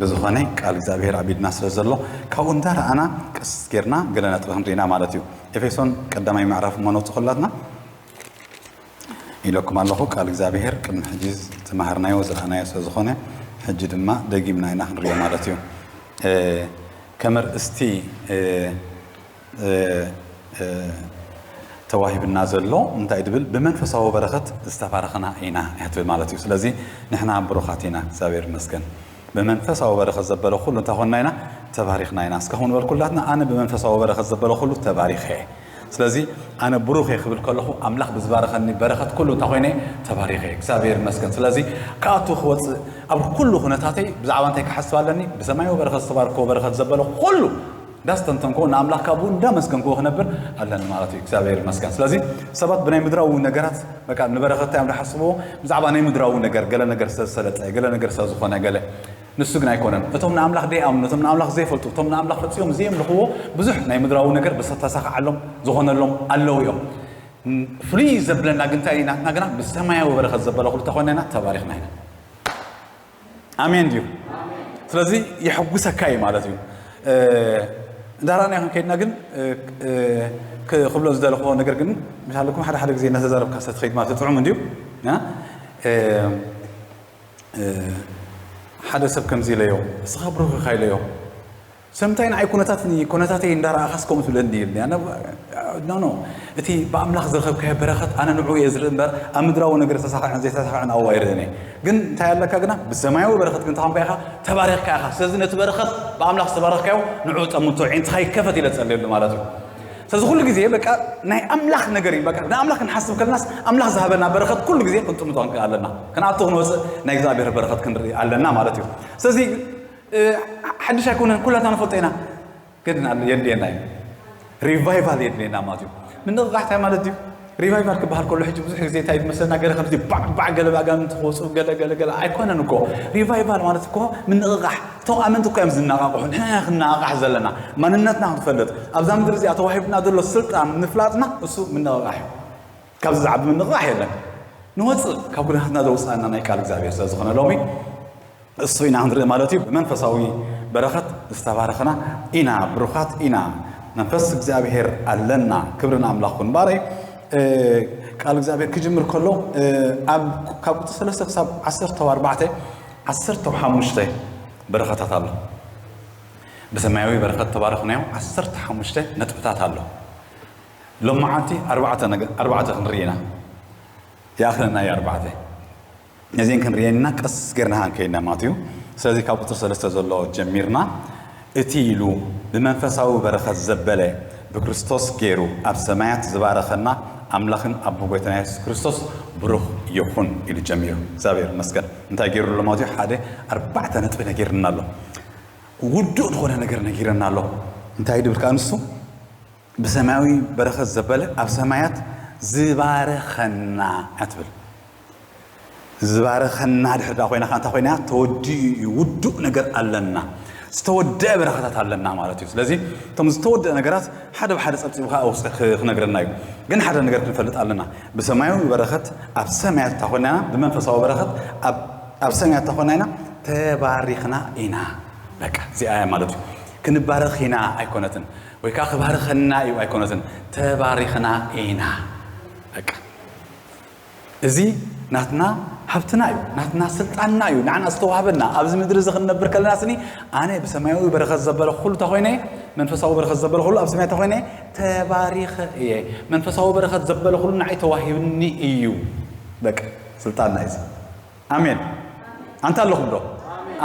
ብዝኾነ ቃል እግዚኣብሔር ኣብ ኢድና ስለ ዘሎ ካብኡ እንዳረኣና ቀስ ጌርና ገለ ነጥቢ ክንርኢና ማለት እዩ። ኤፌሶን ቀዳማይ ምዕራፍ እሞ ነውጽእ ኩላትና ኢለኩም ኣለኹ። ቃል እግዚኣብሔር ቅድሚ ሕጂ ዝተማሃርናዮ ዝረኣናዮ ስለ ዝኾነ ሕጂ ድማ ደጊምና ኢና ክንሪኦ ማለት እዩ። ከም ኣርእስቲ ተዋሂብና ዘሎ እንታይ ድብል ብመንፈሳዊ በረኸት ዝተባረኽና ኢና እያ ትብል ማለት እዩ። ስለዚ ንሕና ብሩኻት ኢና፣ እግዚኣብሔር ይመስገን። ብመንፈሳዊ በረኸት ዘበለ ኩሉ እንታይ ኾንና ኢና? ተባሪኽና ኢና። እስካኹም ንበል ኩላትና ኣነ ብመንፈሳዊ በረኸት ዘበለ ኩሉ ተባሪኸ እየ። ስለዚ ኣነ ብሩኽ እየ ክብል ከለኹ ኣምላኽ ብዝባረኸኒ በረኸት ኩሉ እንታይ ኮይነ? ተባሪኸ እየ። እግዚኣብሔር ይመስገን። ስለዚ ክኣቱ ክወፅእ ኣብ ኩሉ ኩነታተይ ብዛዕባ እንታይ ክሓስብ ኣለኒ? ብሰማያዊ በረኸት ዝተባርከዎ በረኸት ዘበለ ኩሉ እንዳስተንተንኩ ንኣምላኽ ካብኡ እንዳመስገንኩ ክነብር ኣለኒ ማለት እዩ። እግዚኣብሔር ይመስገን። ስለዚ ሰባት ብናይ ምድራዊ ነገራት በቃ ንበረኸት እዮም ዝሓስብዎ፣ ብዛዕባ ናይ ምድራዊ ነገር ገለ ነገር ስለዝሰለጠ ገለ ነገር ስለዝኾነ ገለ ንሱ ግን ኣይኮነን። እቶም ንኣምላኽ ዘይኣምኑ፣ እቶም ንኣምላኽ ዘይፈልጡ፣ እቶም ንኣምላኽ ፈጺሞም ዘየምልኽዎ ብዙሕ ናይ ምድራዊ ነገር ብዝተሳኻዓሎም ዝኾነሎም ኣለዉ እዮም። ፍሉይ ዘብለና ግን እንታይ እዩ? ናትና ግና ብሰማያዊ በረኸት ዘበለ ኩሉ ተኾይና ኢና ተባሪኽና ኢና። ኣሜን ድዩ? ስለዚ የሐጉሰካ እዩ ማለት እዩ። እንዳራና ይኹን ከይድና ግን ክብሎ ዝደለኹዎ ነገር ግን ምሻለኩም ሓደ ሓደ ግዜ እናተዛረብካ ሰትኸይድ ማለት ጥዑም እንድዩ። ሓደ ሰብ ከምዚ ኢለዮ፣ እስኻ ብሩኽ ኢኻ ኢለዮ። ሰምታይ ንዓይ ኩነታትኒ ኩነታተይ እንዳረኣኻስ ከምኡ ትብለኒ ኢልኒ። ኣነ ኖ ኖ፣ እቲ ብኣምላኽ ዝረኸብካዮ በረኸት ኣነ ንዕኡ እየ ዝርኢ እምበር ኣብ ምድራዊ ነገር ዝተሳኸዐን ዘይተሳኸዐን ኣብኡ ኣይርእን እየ። ግን እንታይ ኣለካ ግና ብሰማያዊ በረኸት ግን ተኾንካ ኢኻ ተባሪኽካ ኢኻ። ስለዚ ነቲ በረኸት ብኣምላኽ ዝተባረኽካዮ ንዕኡ ጠምቶ፣ ዒንትኻ ይከፈት ኢለ ጸልየሉ ማለት እዩ። ስለዚ ኩሉ ግዜ በቃ ናይ ኣምላኽ ነገር እዩ። በቃ ንኣምላኽ ክንሓስብ ከለናስ ኣምላኽ ዝሃበና በረኸት ኩሉ ግዜ ክንጥምቶ ኣለና። ክንኣቱ ክንወፅእ ናይ እግዚኣብሔር በረኸት ክንርኢ ኣለና ማለት እዩ። ስለዚ ሓድሽ ኣይኮነን፣ ኩላትና ንፈልጦ ኢና። ግን የድልየና እዩ፣ ሪቫይቫል የድልየና ማለት እዩ። ምንቕቓሕ እንታይ ማለት እዩ? ሪቫይቫል ክበሃል ከሎ ሕጂ ብዙሕ ግዜ እንታይ ዝመሰለና ገለ ከምዚ ባዕ ባዕ ገለ ብኣጋንንቲ ክወፁ ገለ ገለ ገለ ኣይኮነን እኮ። ሪቫይቫል ማለት እኮ ምንቕቓሕ፣ እቶም ኣመንቲ እኮ እዮም ዝነቓቕሑ፣ ንሕና ኢና ክንነቓቓሕ ዘለና። ማንነትና ክንፈልጥ፣ ኣብዛ ምድሪ እዚኣ ተዋሂብና ዘሎ ስልጣን ምፍላጥና እሱ ምንቕቓሕ እዩ። ካብዚ ዝዓቢ ምንቕቓሕ የለን። ንወፅእ ካብ ኩነታትና ዘውፅኣና ናይ ቃል እግዚኣብሔር ስለ ዝኾነ ሎሚ እሱ ኢና ክንርኢ ማለት እዩ። ብመንፈሳዊ በረኸት ዝተባረኽና ኢና፣ ብሩኻት ኢና። መንፈስ እግዚኣብሔር ኣለና። ክብሪ ንኣምላኽ ኩን። ባረይ ቃል እግዚኣብሔር ክጅምር ከሎ ኣብ ካብ ቁፅሪ ሰለስተ ክሳብ ዓሰርተ ኣርባዕተ ዓሰርተ ሓሙሽተ በረኸታት ኣሎ። ብሰማያዊ በረኸት ተባረኽናዮ ዓሰርተ ሓሙሽተ ነጥብታት ኣሎ። ሎመዓንቲ ኣርባዕተ ነገር ኣርባዕተ ክንርኢ ኢና። ይኣኽለና እዩ ኣርባዕተ። ነዚን ክንርእየን ኢና ቀስ ጌርና ሃንከይና ማለት እዩ። ስለዚ ካብ ቁፅሪ ሰለስተ ዘሎ ጀሚርና እቲ ኢሉ ብመንፈሳዊ በረኸት ዘበለ ብክርስቶስ ገይሩ ኣብ ሰማያት ዝባረኸና ኣምላኽን ኣቦ ጎይታና የሱስ ክርስቶስ ብሩኽ ይኹን ኢሉ ጀሚሩ። እግዚኣብሔር ይመስገን። እንታይ ገይሩ ኣሎ ማለት እዩ? ሓደ ኣርባዕተ ነጥቢ ነጊርና ኣሎ። ውዱእ ዝኾነ ነገር ነጊረና ኣሎ። እንታይ ድብል ከዓ ንሱ? ብሰማያዊ በረኸት ዘበለ ኣብ ሰማያት ዝባረኸና እያ ትብል። ዝባረኸና ድሕር ዳ ኮይና ከ እንታይ ኮይና? ተወዲኡ እዩ። ውዱእ ነገር ኣለና። ዝተወደአ በረኸታት ኣለና ማለት እዩ። ስለዚ እቶም ዝተወደአ ነገራት ሓደ ብሓደ ጸብጺቡ ከዓ ክነግረና እዩ። ግን ሓደ ነገር ክንፈልጥ ኣለና። ብሰማያዊ በረኸት ኣብ ሰማያት እታ ኮይና ኢና፣ ብመንፈሳዊ በረኸት ኣብ ሰማያት እታ ኮይና ኢና፣ ተባሪኽና ኢና። በቃ እዚኣ እያ ማለት እዩ። ክንባረኽ ኢና ኣይኮነትን። ወይ ከዓ ክባርኸና እዩ ኣይኮነትን፣ ተባሪኽና ኢና። በቃ እዚ ናትና ሃብትና እዩ፣ ናትና ስልጣንና እዩ፣ ንዓና ዝተዋህበና። ኣብዚ ምድሪ እዚ ክንነብር ከለና ስኒ ኣነ ብሰማያዊ በረኸት ዘበለ ኩሉ ተኾይነ፣ መንፈሳዊ በረኸት ዘበለ ኩሉ ኣብ ሰማይ ተኾይነ ተባሪኸ እየ። መንፈሳዊ በረኸት ዘበለ ኩሉ ንዓይ ተዋሂብኒ እዩ። በቃ ስልጣንና እዩ። ኣሜን። ኣንታ ኣለኹም ዶ?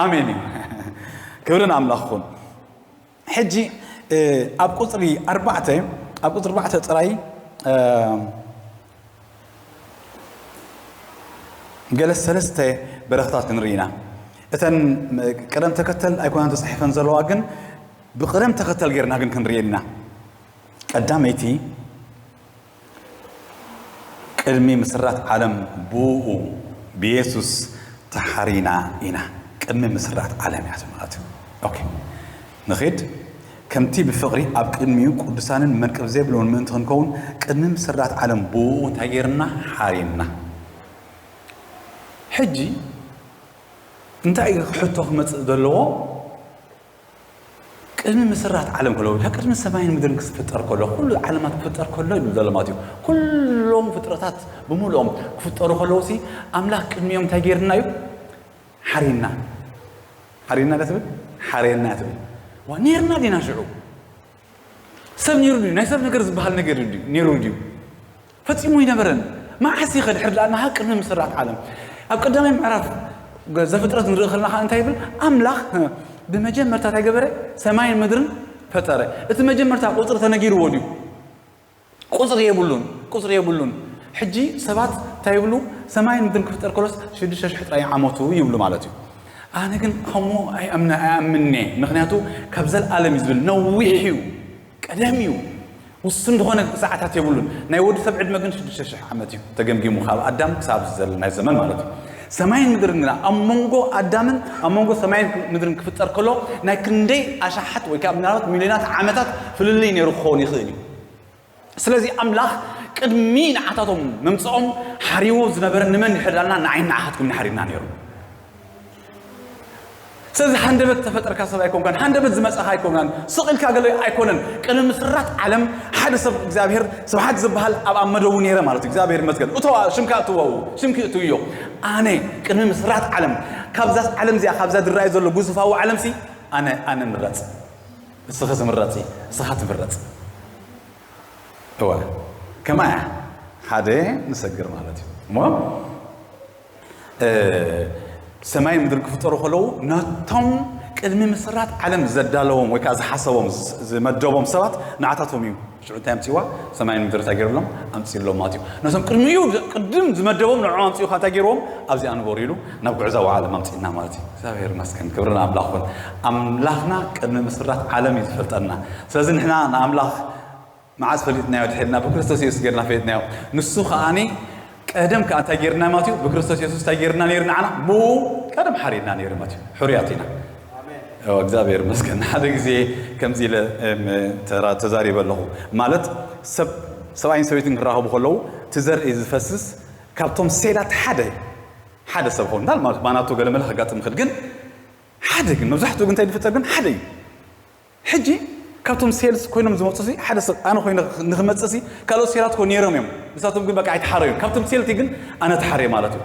ኣሜን እዩ። ክብርን ኣምላኽ ይኹን። ሕጂ ኣብ ቁፅሪ ኣርባዕተ ኣብ ቁፅሪ ኣርባዕተ ጥራይ ገለ ሰለስተ በረኽታት ክንርኢ ኢና። እተን ቅደም ተከተል ኣይኮናን ተፃሒፈን ዘለዋ፣ ግን ብቅደም ተከተል ጌርና ግን ክንርእየን ኢና። ቀዳመይቲ ቅድሚ ምስራት ዓለም ብኡ ብየሱስ ተሓሪና ኢና። ቅድሚ ምስራት ዓለም እያ ማለት እዩ። ኦኬ፣ ንኺድ። ከምቲ ብፍቕሪ ኣብ ቅድሚኡ ቅዱሳንን መንቅብ ዘይብሎምን ምእንቲ ክንከውን ቅድሚ ምስራት ዓለም ብኡ እንታይ ጌርና? ሓሪና። ሕጂ እንታይ እዩ ሕቶ ክመጽእ ዘለዎ? ቅድሚ ምስራት ዓለም ከሎ፣ ካብ ቅድሚ ሰማይን ምድርን ክፍጠር ከሎ፣ ኩሉ ዓለማት ክፍጠር ከሎ ይብል ዘሎ ማለት እዩ። ኩሎም ፍጥረታት ብምሉኦም ክፍጠሩ ከለዉ ሲ ኣምላኽ ቅድሚኦም እንታይ ገይርና እዩ? ሓሪና። ሓሪና ዶ ትብል? ሓሬና ትብል። ዋ፣ ኔርና ዲና ሽዑ? ሰብ ኔሩ ድዩ? ናይ ሰብ ነገር ዝበሃል ነገር ድዩ? ኔሩ ድዩ? ፈጺሙ ኣይነበረን። መዓስ ኢኸ ድሕር ደኣ ናሃ ቅድሚ ምስራት ዓለም? ኣብ ቀዳማይ ምዕራፍ ዘፍጥረት ንርኢ ከለና ከኣ እንታይ ይብል? ኣምላኽ ብመጀመርታ እንታይ ገበረ? ሰማይን ምድርን ፈጠረ። እቲ መጀመርታ ቁጽሪ ተነጊርዎ ድዩ? ቁጽሪ የብሉን፣ ቁጽሪ የብሉን። ሕጂ ሰባት እንታይ ይብሉ? ሰማይን ምድርን ክፍጠር ከሎስ ሽዱሽተ ሽሕ ጥራይ ዓመቱ ይብሉ ማለት እዩ። ኣነ ግን ከምኡ ኣይኣምነ-፣ ኣይኣምን'የ። ምኽንያቱ ካብ ዘልኣለም እዩ ዝብል፣ ነዊሕ እዩ፣ ቀደም እዩ። ውሱን ዝኾነ ሰዓታት የብሉን። ናይ ወዲ ሰብ ዕድመ ግን ሽዱሽተ ሽሕ ዓመት እዩ ተገምጊሙ፣ ካብ ኣዳም ክሳብ ኣብዚ ዘለናዮ ዘመን ማለት እዩ። ሰማይን ምድርን ግና ኣብ መንጎ ኣዳምን ኣብ መንጎ ሰማይን ምድርን ክፍጠር ከሎ ናይ ክንደይ ኣሽሓት ወይ ከዓ ምናልባት ሚልዮናት ዓመታት ፍልልይ ነይሩ ክኸውን ይኽእል እዩ። ስለዚ ኣምላኽ ቅድሚ ንዓታቶም ምምጽኦም ሓሪዎ ዝነበረ ንመን ድሕር ዳልና ንዓይን ንዓኻትኩም ሓሪና ነይሩ። ስለዚ ሃንደበት ተፈጠርካ ሰብ ኣይኮንካን፣ ሃንደበት ዝመጻኻ ኣይኮንካን፣ ስቕ ኢልካ ገለ ኣይኮነን። ቅድሚ ምስራት ዓለም ሓደ ሰብ እግዚኣብሔር ስብሓት ዝበሃል ኣብ ኣብ መደቡ ነይረ ማለት እዩ። እግዚኣብሔር ይመስገን። እቶ ሽምካ እትወው፣ ሽምኪ እትውዮ። ኣነ ቅድሚ ምስራት ዓለም ካብዛ ዓለም እዚኣ፣ ካብዛ ዝረኣይ ዘሎ ግዙፋዊ ዓለምሲ ኣነ፣ ኣነ ምረጽ። እስኺ ትምረጺ፣ እስኻ ትምረጽ። እወ፣ ከማያ ሓደ ንሰግር ማለት እዩ። እሞ፣ እ፣ ሰማይ ምድሪ ክፍጠሩ ከለዉ ነቶም ቅድሚ ምስራት ዓለም ዘዳለዎም ወይ ከዓ ዝሓሰቦም፣ ዝ-፣ ዝመደቦም ሰባት ንዓታቶም እዩ። ሽዑ እንታይ ኣምፅዋ? ሰማይ ምድሪ እንታይ ገይሩሎም? ኣምፅሎም ማለት እዩ። ነቶም ቅድሚኡ፣ ቅድም ዝመደቦም ንዕኦም ኣምፅኡ ካብ እንታይ ገይርዎም? ኣብዚኣ ንበሩ ኢሉ ናብ ጉዕዛዊ ዓለም ኣምፅእና ማለት እዩ። እግዚኣብሔር ይመስገን፣ ክብሪ ንኣምላኽ ይኹን። ኣምላኽና ቅድሚ ምስራት ዓለም እዩ ዝፈልጠና። ስለዚ ንሕና ንኣምላኽ መዓዝ ፈሊጥናዮ? ድሕርና ብክርስቶስ የሱስ ጌርና ፈሊጥናዮ። ንሱ ከኣኒ ቀደም ከኣ እንታይ ጌርና ማለት እዩ? ብክርስቶስ የሱስ እንታይ ጌርና ነይሩ ንዓና? ብኡ ቀደም ሓሪና ነይሩ ማለት እዩ። ሕሩያት ኢና። ኦ፣ እግዚኣብሔር ይመስገን። ሓደ ግዜ ከምዚ ኢለ፣ እም፣ ተራ-፣ ተዛሪበ ኣለኹ። ማለት ሰብ፣ ሰብኣይን ሰበይትን ክራኸቡ ከለዉ እቲ ዘርኢ ዝፈስስ ካብቶም ሴላት ሓደ፣ ሓደ ሰብ ኾን፣ እንዳል ማለት ባናቱ ገለ መለ ከጋጥም ይኽእል፣ ግን ሓደ ግን፣ መብዛሕትኡ ግን እንታይ ዝፍጠር ግን ሓደ እዩ። ሕጂ ካብቶም ሴልስ ኮይኖም ዝመጹ ሲ፣ ሓደ ሰብ ኣነ ኮይነ ንኽመጽእ ሲ፣ ካልኦት ሴላት ኮ ነይሮም እዮም። ንሳቶም ግን በቃ ኣይተሓረዩን። ካብቶም ሴልቲ ግን ኣነ ተሓርየ ማለት እዩ።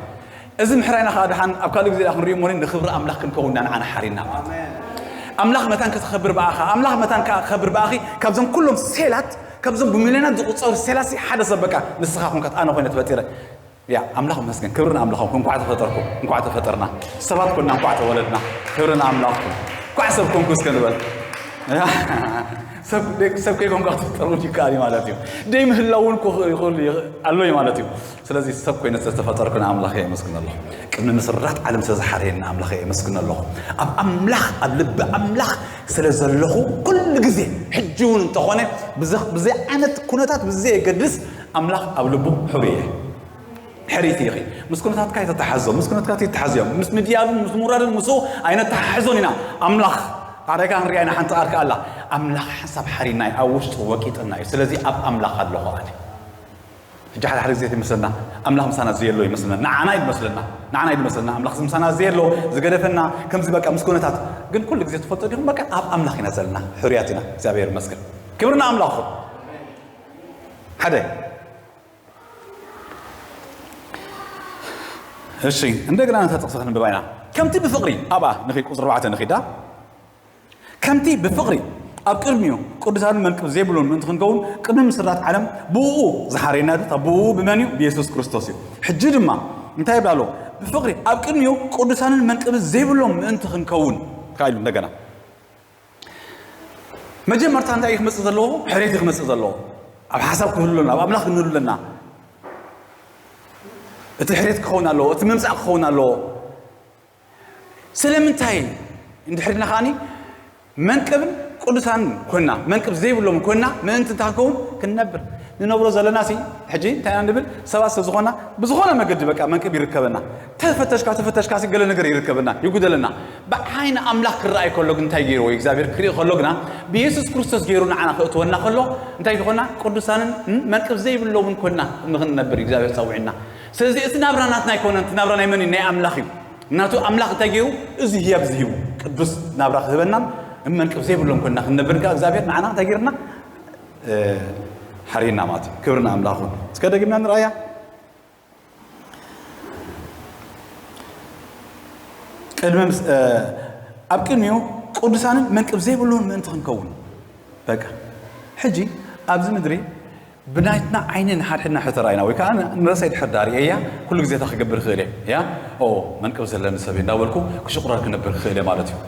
እዚ ምሕራይና ከኣ ደሓን ኣብ ካልእ ግዜ ደኣ ክንሪኦ እሞ ንኽብሪ ኣምላኽ ክንከውን ኢና ንዓና ሓሪና ማለት እዩ። ኣምላኽ መታን ከተኸብር ብኣኻ፣ ኣምላኽ መታን ከኣ ክኸብር ብኣኺ፣ ካብዞም ኩሎም ሴላት፣ ካብዞም ብሚልዮናት ዝቑጸሩ ሴላት ሲ፣ ሓደ ሰብ በቃ ንስኻ ኮንካ ኣነ ኮይነ ተፈጢረ። ያ፣ ኣምላኽ ይመስገን። ክብሪ ንኣምላኽ። እንኳዕ ተፈጠርኩ፣ እንኳዕ ተፈጠርና። ሰባት ኮና፣ እንኳዕ ተወለድና። ክብሪ ንኣምላኽ። እንኳዕ ሰብ ኮንኩ እስከ ንበል። ሰብ፣ ሰብ ከይኮንካ ክትፍጠር እውን ይከኣል እዩ ማለት እዩ። ደይ ምህላው እውን ክኽ-፣ ይኽእል እዩ፣ ኣሎ እዩ ማለት እዩ። ስለዚ ሰብ ኮይነ ዝተፈጠርኩ ንኣምላኽ የመስግን ኣለኹ። ቅድሚ ምስራት ዓለም ስለ ዝሓረየኒ ኣምላኽ የመስግን ኣለኹ። ኣብ ኣምላኽ፣ ኣብ ልቢ ኣምላኽ ስለ ዘለኹ ኩሉ ግዜ፣ ሕጂ እውን እንተኾነ ብዘ-፣ ብዘይ ዓይነት ኩነታት ብዘየገድስ ኣምላኽ ኣብ ልቡ ሕሩይ እየ። ሕርይቲ ኢኺ። ምስ ኩነታትካ ኣይትተሓዞ፣ ምስ ኩነታትካ ኣይትተሓዝዮም። ምስ ምድያብን ምስ ምውራድን ምስኡ ኣይነተሓሕዞን ኢና። ኣምላኽ፣ ኣረጋ ክንሪኣ ኢና፣ ሓንቲ ቃል ከኣ ኣላ። ኣምላኽ ሓንሳብ ሓሪና እዩ፣ ኣብ ውሽጡ ወቂጥና እዩ። ስለዚ ኣብ ኣምላኽ ኣለኹ ኣነ። ሕጂ ሓደ ሓደ ግዜ ይመስለና፣ ኣምላኽ ምሳና ዘየሎ ይመስለና። ንዓና እዩ ዝመስለና፣ ንዓና እዩ ዝመስለና። ኣምላኽ ምሳና ዘየሎ፣ ዝገደፈና፣ ከምዚ በቃ ምስ ኩነታት። ግን ኩሉ ግዜ ትፈልጦ ዲኹም፣ በቃ ኣብ ኣምላኽ ኢና ዘለና። ሕሩያት ኢና። እግዚኣብሔር ይመስገን። ክብሪ ንኣምላኽ ይኹን። ሓደ። እሺ፣ እንደገና ነታ ጥቕሲ ክንብባ ኢና። ከምቲ ብፍቕሪ፣ ኣብኣ ንኺድ፣ ቁጽሪ ኣርባዕተ ንኺዳ። ከምቲ ብፍቕሪ ኣብ ቅድሚኡ ቅዱሳንን መንቅብ ዘይብሉን ምእንቲ ክንከውን ቅድሚ ምስራት ዓለም ብእኡ ዝሓረየና፣ ድታ ብእኡ ብመን እዩ? ብየሱስ ክርስቶስ እዩ። ሕጂ ድማ እንታይ ይብል ኣሎ? ብፍቕሪ ኣብ ቅድሚኡ ቅዱሳንን መንቅብ ዘይብሎም ምእንቲ ክንከውን። ከኣ ኢሉ እንደገና። መጀመርታ እንታይ እዩ ክመጽእ ዘለዎ? ሕርየት እዩ ክመጽእ ዘለዎ። ኣብ ሓሳብ ክህሉ ኣለና፣ ኣብ ኣምላኽ ክንህሉ ኣለና። እቲ ሕርየት ክኸውን ኣለዎ፣ እቲ ምምጻእ ክኸውን ኣለዎ። ስለምንታይ እንድሕር ኢልና ከኣኒ መንቅብን ቅዱሳንን ኮና፣ መንቅብ ዘይብሎም ኮና ምእንቲ እንታይ ክንከውን? ክንነብር። ንነብሮ ዘለና ሲ፣ ሕጂ እንታይ ኢና ንብል? ሰባት ስለ ዝኾና፣ ብዝኾነ መገዲ በቃ መንቅብ ይርከበና። ተፈተሽካ፣ ተፈተሽካ ሲ ገለ ነገር ይርከበና፣ ይጉደለና። ብዓይኒ ኣምላኽ ክረኣይ ከሎ ግን እንታይ ገይርዎ? እግዚኣብሔር ክርኢ ከሎ ግና ብየሱስ ክርስቶስ ገይሩ ንዓና ክእትወና ከሎ እንታይ ዝኾና? ቅዱሳንን፣ እም፣ መንቅብ ዘይብሎምን ኮና ንኽንነብር እግዚኣብሔር ጸዊዕና። ስለዚ እቲ ናብራ ናትና ኣይኮነን፣ እቲ ናብራ ናይ መን እዩ? ናይ ኣምላኽ እዩ። ናቱ ኣምላኽ እንታይ ገይሩ? እዚ ህያብ ዝሂቡ ቅዱስ ናብራ ክህበናን እመንቅብ ዘይብሎም ኮይና ክንነብር ከኣ እግዚኣብሔር ንዓና እንታይ ገይርና? ሓሪና ማለት እዩ። ክብሪ ንኣምላኽ ይኹን። እስከ ደግምና ንርኣያ። ቅድሚ ኣብ ቅድሚኡ ቅዱሳንን መንቅብ ዘይብሉን ምእንቲ ክንከውን በቃ ሕጂ ኣብዚ ምድሪ ብናይትና ዓይኒ ንሓድሕድና ሕተር ኣይና ወይ ከዓ ንረሳይ ድሕር ዳር እያ ኩሉ ግዜ ክገብር ክእል እየ እያ ኦ መንቅብ ዘለኒ ሰብ እንዳበልኩ ክሽቁረር ክነብር ክእል እየ ማለት እዩ።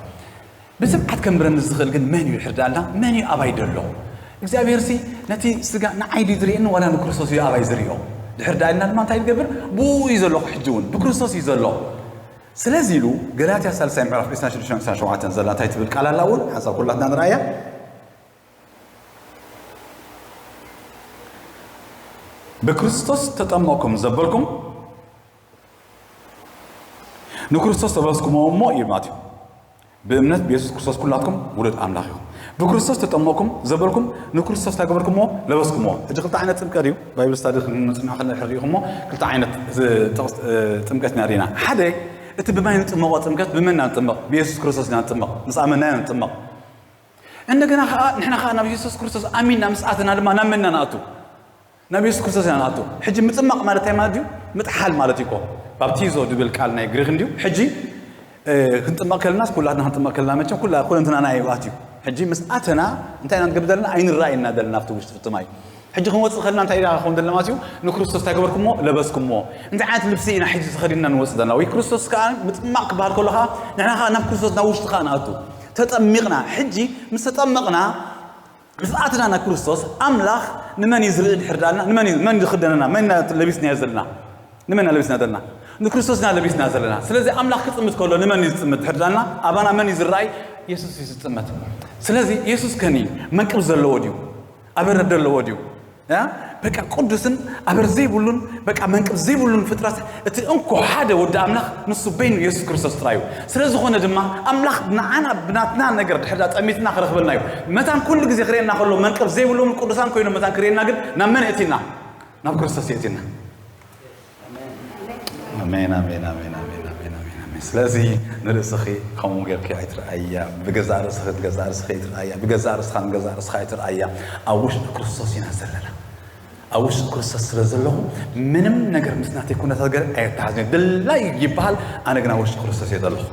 ብትብዓት ከንብረኒ ዝኽእል ግን መን እዩ ድሕር ዳልና መን እዩ ኣባይ ደሎ እግዚኣብሔር ሲ ነቲ ስጋ ንዓይ ድዩ ዝርእየኒ ዋላ ንክርስቶስ እዩ ኣባይ ዝርእዮ? ድሕር ዳልና ድማ እንታይ ንገብር? ብኡ እዩ ዘሎ ሕጂ እውን ብክርስቶስ እዩ ዘሎ። ስለዚ ኢሉ ገላትያ ሳልሳይ ምዕራፍ ዕስራን ሽዱሽተን ዕስራን ሸውዓተን ዘላ እንታይ ትብል ቃል ኣላ እውን ሓንሳብ ኩላትና ንርኣያ። ብክርስቶስ ተጠመቕኩም ዘበልኩም ንክርስቶስ ለበስኩምዎ እሞ እዩ ማለት እዩ። ብእምነት ብየሱስ ክርስቶስ ኩላትኩም ውሉድ ኣምላኽ ኢኹም። ብክርስቶስ ተጠመቕኩም ዘበልኩም ንክርስቶስ ታገበርኩምዎ ለበስኩምዎ። ሕጂ ክልተ ዓይነት ጥምቀት እዩ። ባይብል ስታዲ ክንጽንዕ ከለና ሕሪኹሞ ክልተ ዓይነት ጥምቀት ኢና ርኢና። ሓደ እቲ ብማይ ንጥመቖ ጥምቀት ብመን ኢና ንጥመቕ? ብየሱስ ክርስቶስ ኢና ንጥመቕ። ምስ ኣመንና ኢና ንጥመቕ። እንደገና ከዓ ንሕና ከዓ ናብ የሱስ ክርስቶስ ኣሚንና ምስ ኣተና ድማ ናብ መን ኢና ንኣቱ? ናብ የሱስ ክርስቶስ ኢና ንኣቱ። ሕጂ ምጥማቕ ማለት እንታይ ማለት እዩ? ምጥሓል ማለት እዩ እኮ። ባፕቲዞ ዝብል ቃል ናይ ግሪክ እንድዩ። ሕጂ ክንጥመቕ ከለናስ ኩላትና ክንጥመቕ ከለና መቸም ኩላ ኩለንትናና እዩ ኣትዩ። ሕጂ ምስ ኣተና እንታይ ኢና ንገብር ዘለና? ኣይንረኣይና ዘለና ኣብቲ ውሽጢ ፍቲ ማይ። ሕጂ ክንወፅእ ከለና እንታይ ኢና ክኸውን ዘለና ማለት እዩ? ንክርስቶስ እንታይ ገበርኩሞ? ለበስኩሞ። እንታይ ዓይነት ልብሲ ኢና ሕጂ ተኸዲንና ንወፅእ ዘለና? ወይ ክርስቶስ ከዓ ምጥማቕ ክበሃል ከሎ ከዓ ንሕና ከዓ ናብ ክርስቶስ ናብ ውሽጢ ከዓ ንኣቱ። ተጠሚቕና። ሕጂ ምስ ተጠመቕና ምስ ኣትና ናብ ክርስቶስ ኣምላኽ ንመን እዩ ዝርኢ ድሕር ዳልና ንመን እዩ መን ዝኽደነና መን ኢና ለቢስናዮ ዘለና ንመን ኢና ለቢስና ዘለና ንክርስቶስ ኢና ለቢስና ዘለና ስለዚ ኣምላኽ ክጥምት ከሎ ንመን እዩ ዝጥምት ድሕር ዳልና ኣባና መን እዩ ዝረኣይ የሱስ እዩ ዝጥመት ስለዚ የሱስ ከን እዩ መንቅብ ዘለዎ ድዩ ኣበረድ ዘለዎ ድዩ በቃ ቅዱስን ኣበር ዘይብሉን በቃ መንቅብ ዘይብሉን ፍጥረት እቲ እንኮ ሓደ ወዲ ኣምላኽ ንሱ በይኑ የሱስ ክርስቶስ ጥራይ እዩ። ስለ ዝኾነ ድማ ኣምላኽ ንዓና ብናትና ነገር ድሕር ዳኣ ጠሚትና ክረኽበልና እዩ። መታን ኩሉ ግዜ ክርእየና ከሎ መንቅብ ዘይብሉን ቅዱሳን ኮይኖም መታን ክርእየና ግን ናብ መን የእቲና? ናብ ክርስቶስ የእቲና። ኣሜን ኣሜን ኣሜን ኣሜን ኣሜን ኣሜን ኣሜን። ስለዚ ንርእስኺ ከምኡ ጌርኪ ኣይትርኣያ፣ ብገዛእ ርእስኺ ንገዛእ ርእስኺ ኣይትርኣያ፣ ብገዛእ ርእስኻ ንገዛእ ርእስኻ ኣይትርኣያ። ኣብ ውሽጢ ክርስቶስ ኢና ዘለና። ኣብ ውሽጢ ክርስቶስ ስለ ዘለኹ ምንም ነገር ምስ ናተይ ኩነታት ገር ኣየተሓዝን። ድላይ ይበሃል፣ ኣነ ግን ኣብ ውሽጢ ክርስቶስ እየ ዘለኹ።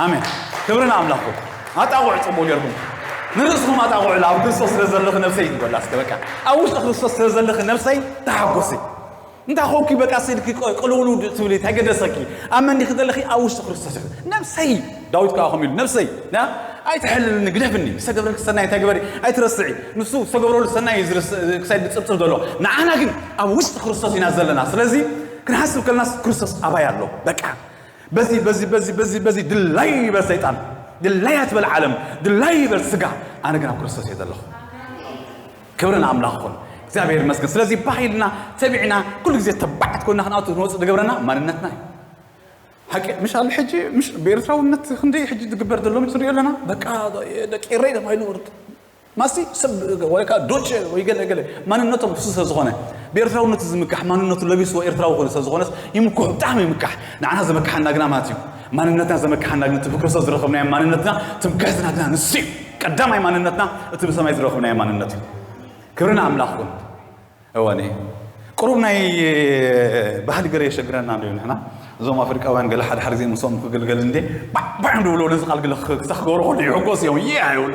ኣሜን። ክብሪ ንኣምላኽ ይኹን። ኣጣቕዑ ጽቡቕ ጌርኩም። ንርእስኹም ኣጣቕዑ፣ ኣብ ክርስቶስ ስለ ዘለኺ ነብሰይ ይበላ እስከ በቃ። ኣብ ውሽጢ ክርስቶስ ስለ ዘለኺ ነብሰይ ተሓጎሲ። እንታይ ኾንኪ በቃ ስልኪ ቅልውሉ ትብሊ እንታይ ገደሰኪ ኣብ መንዲኺ ዘለኺ ኣብ ውሽጢ ክርስቶስ ኢኺ ነብሰይ ዳዊት ከዓ ከምኡ ኢሉ ነብሰይ ኣይትሐልልኒ ግደፍኒ ዝተገብረልኪ ሰናይ እንታይ ግበሪ ኣይትረስዒ ንሱ ዝተገብረሉ ሰናይ ክሳይ ዝፅብፅብ ዘሎ ንዓና ግን ኣብ ውሽጢ ክርስቶስ ኢና ዘለና ስለዚ ክንሓስብ ከለናስ ክርስቶስ ኣባይ ኣሎ በቃ በዚ በዚ በዚ በዚ በዚ ድላይ ይበል ሰይጣን ድላይ ኣትበል ዓለም ድላይ ይበል ስጋ ኣነ ግን ኣብ ክርስቶስ እየ ዘለኹ ክብሪ ንኣምላኽ ይኹን እግዚኣብሔር ይመስገን ስለዚ ባህ ኢልና ተቢዕና ኩሉ ግዜ ተባዓት ኮይና ክንኣቱ ንወፅእ ዝገብረና ማንነትና እዩ ሓቂ ምሽ ኣሎ ሕጂ ምሽ ብኤርትራውነት ክንደይ ሕጂ ዝግበር ዘሎ ምስ ንሪኦ ኣለና በቃ ደቂ ኤረይ ተባሂሉ ማሲ ሰብ ወይ ከዓ ዶች ወይ ገለ ገለ ማንነቶም እሱ ሰብ ዝኾነ ብኤርትራውነቱ ዝምካሕ ማንነቱ ለቢስዎ ኤርትራዊ ኮይኑ ሰብ ዝኾነስ ይምክሑ ብጣዕሚ ይምካሕ ንዓና ዘመካሓና ግና ማለት እዩ ማንነትና ዘመካሓና ግን ትብክርሶ ዝረኸብናዮ ማንነትና ትምክሕትና ግና ንሱ እዩ ቀዳማይ ማንነትና እቲ ብሰማይ ዝረኸብናዮ ማንነት እዩ ክብሪ ንኣምላኽ ይኹን እዋኒ ቁሩብ ናይ ባህሊ ገለ የሸግረና እንዶ ንሕና እዞም ኣፍሪቃውያን ገለ ሓደ ሓደ ጊዜ ምሶም ክግልገል እንዴ ባዕባዕ እንዶ ብሎ ነዚ ቃል ገለ ክዛ ክገብሩ ከሉ ይሕጎስ እዮም ይያ ይብሉ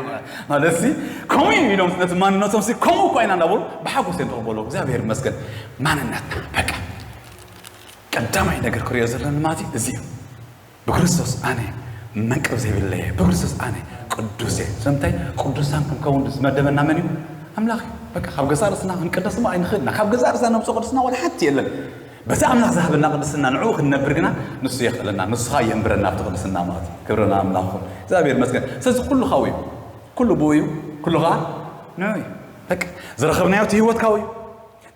ማለት ሲ ከምኡ እዮም ኢሎም ነቲ ማንነቶም ሲ ከምኡ እኳ ኢና እንዳበሉ ብሓጎስ እዮም ተቕበሉ እግዚኣብሔር ይመስገን ማንነትና በቃ ቀዳማይ ነገር ክሪኦ ዘለኒ ማለት እዚ እዩ ብክርስቶስ ኣነ መንቅብ ዘይብለየ ብክርስቶስ ኣነ ቅዱስ እየ ስለምንታይ ቅዱሳን ክንከውን ዝመደበና መን እዩ ኣምላኽ እዩ በቃ ካብ ገዛ ርእስና ክንቅደስ እሞ ኣይንኽእልና ካብ ገዛ ርእስና ነምፅኦ ቅድስና ዋላ ሓንቲ የለን በቲ ኣምላኽ ዝሃበና ቅድስና ንዕኡ ክንነብር ግና ንሱ የኽእለና ንሱ ኸዓ የንብረና ኣብቲ ቅድስና ማለት እዩ ክብሪ ንኣምላኽ ይኹን እግዚኣብሔር ይመስገን ስለዚ ኩሉ ካብኡ እዩ ኩሉ ብኡ እዩ ኩሉ ኸዓ ንዕኡ እዩ በቃ ዝረኸብናዮ እቲ ህይወት ካብኡ እዩ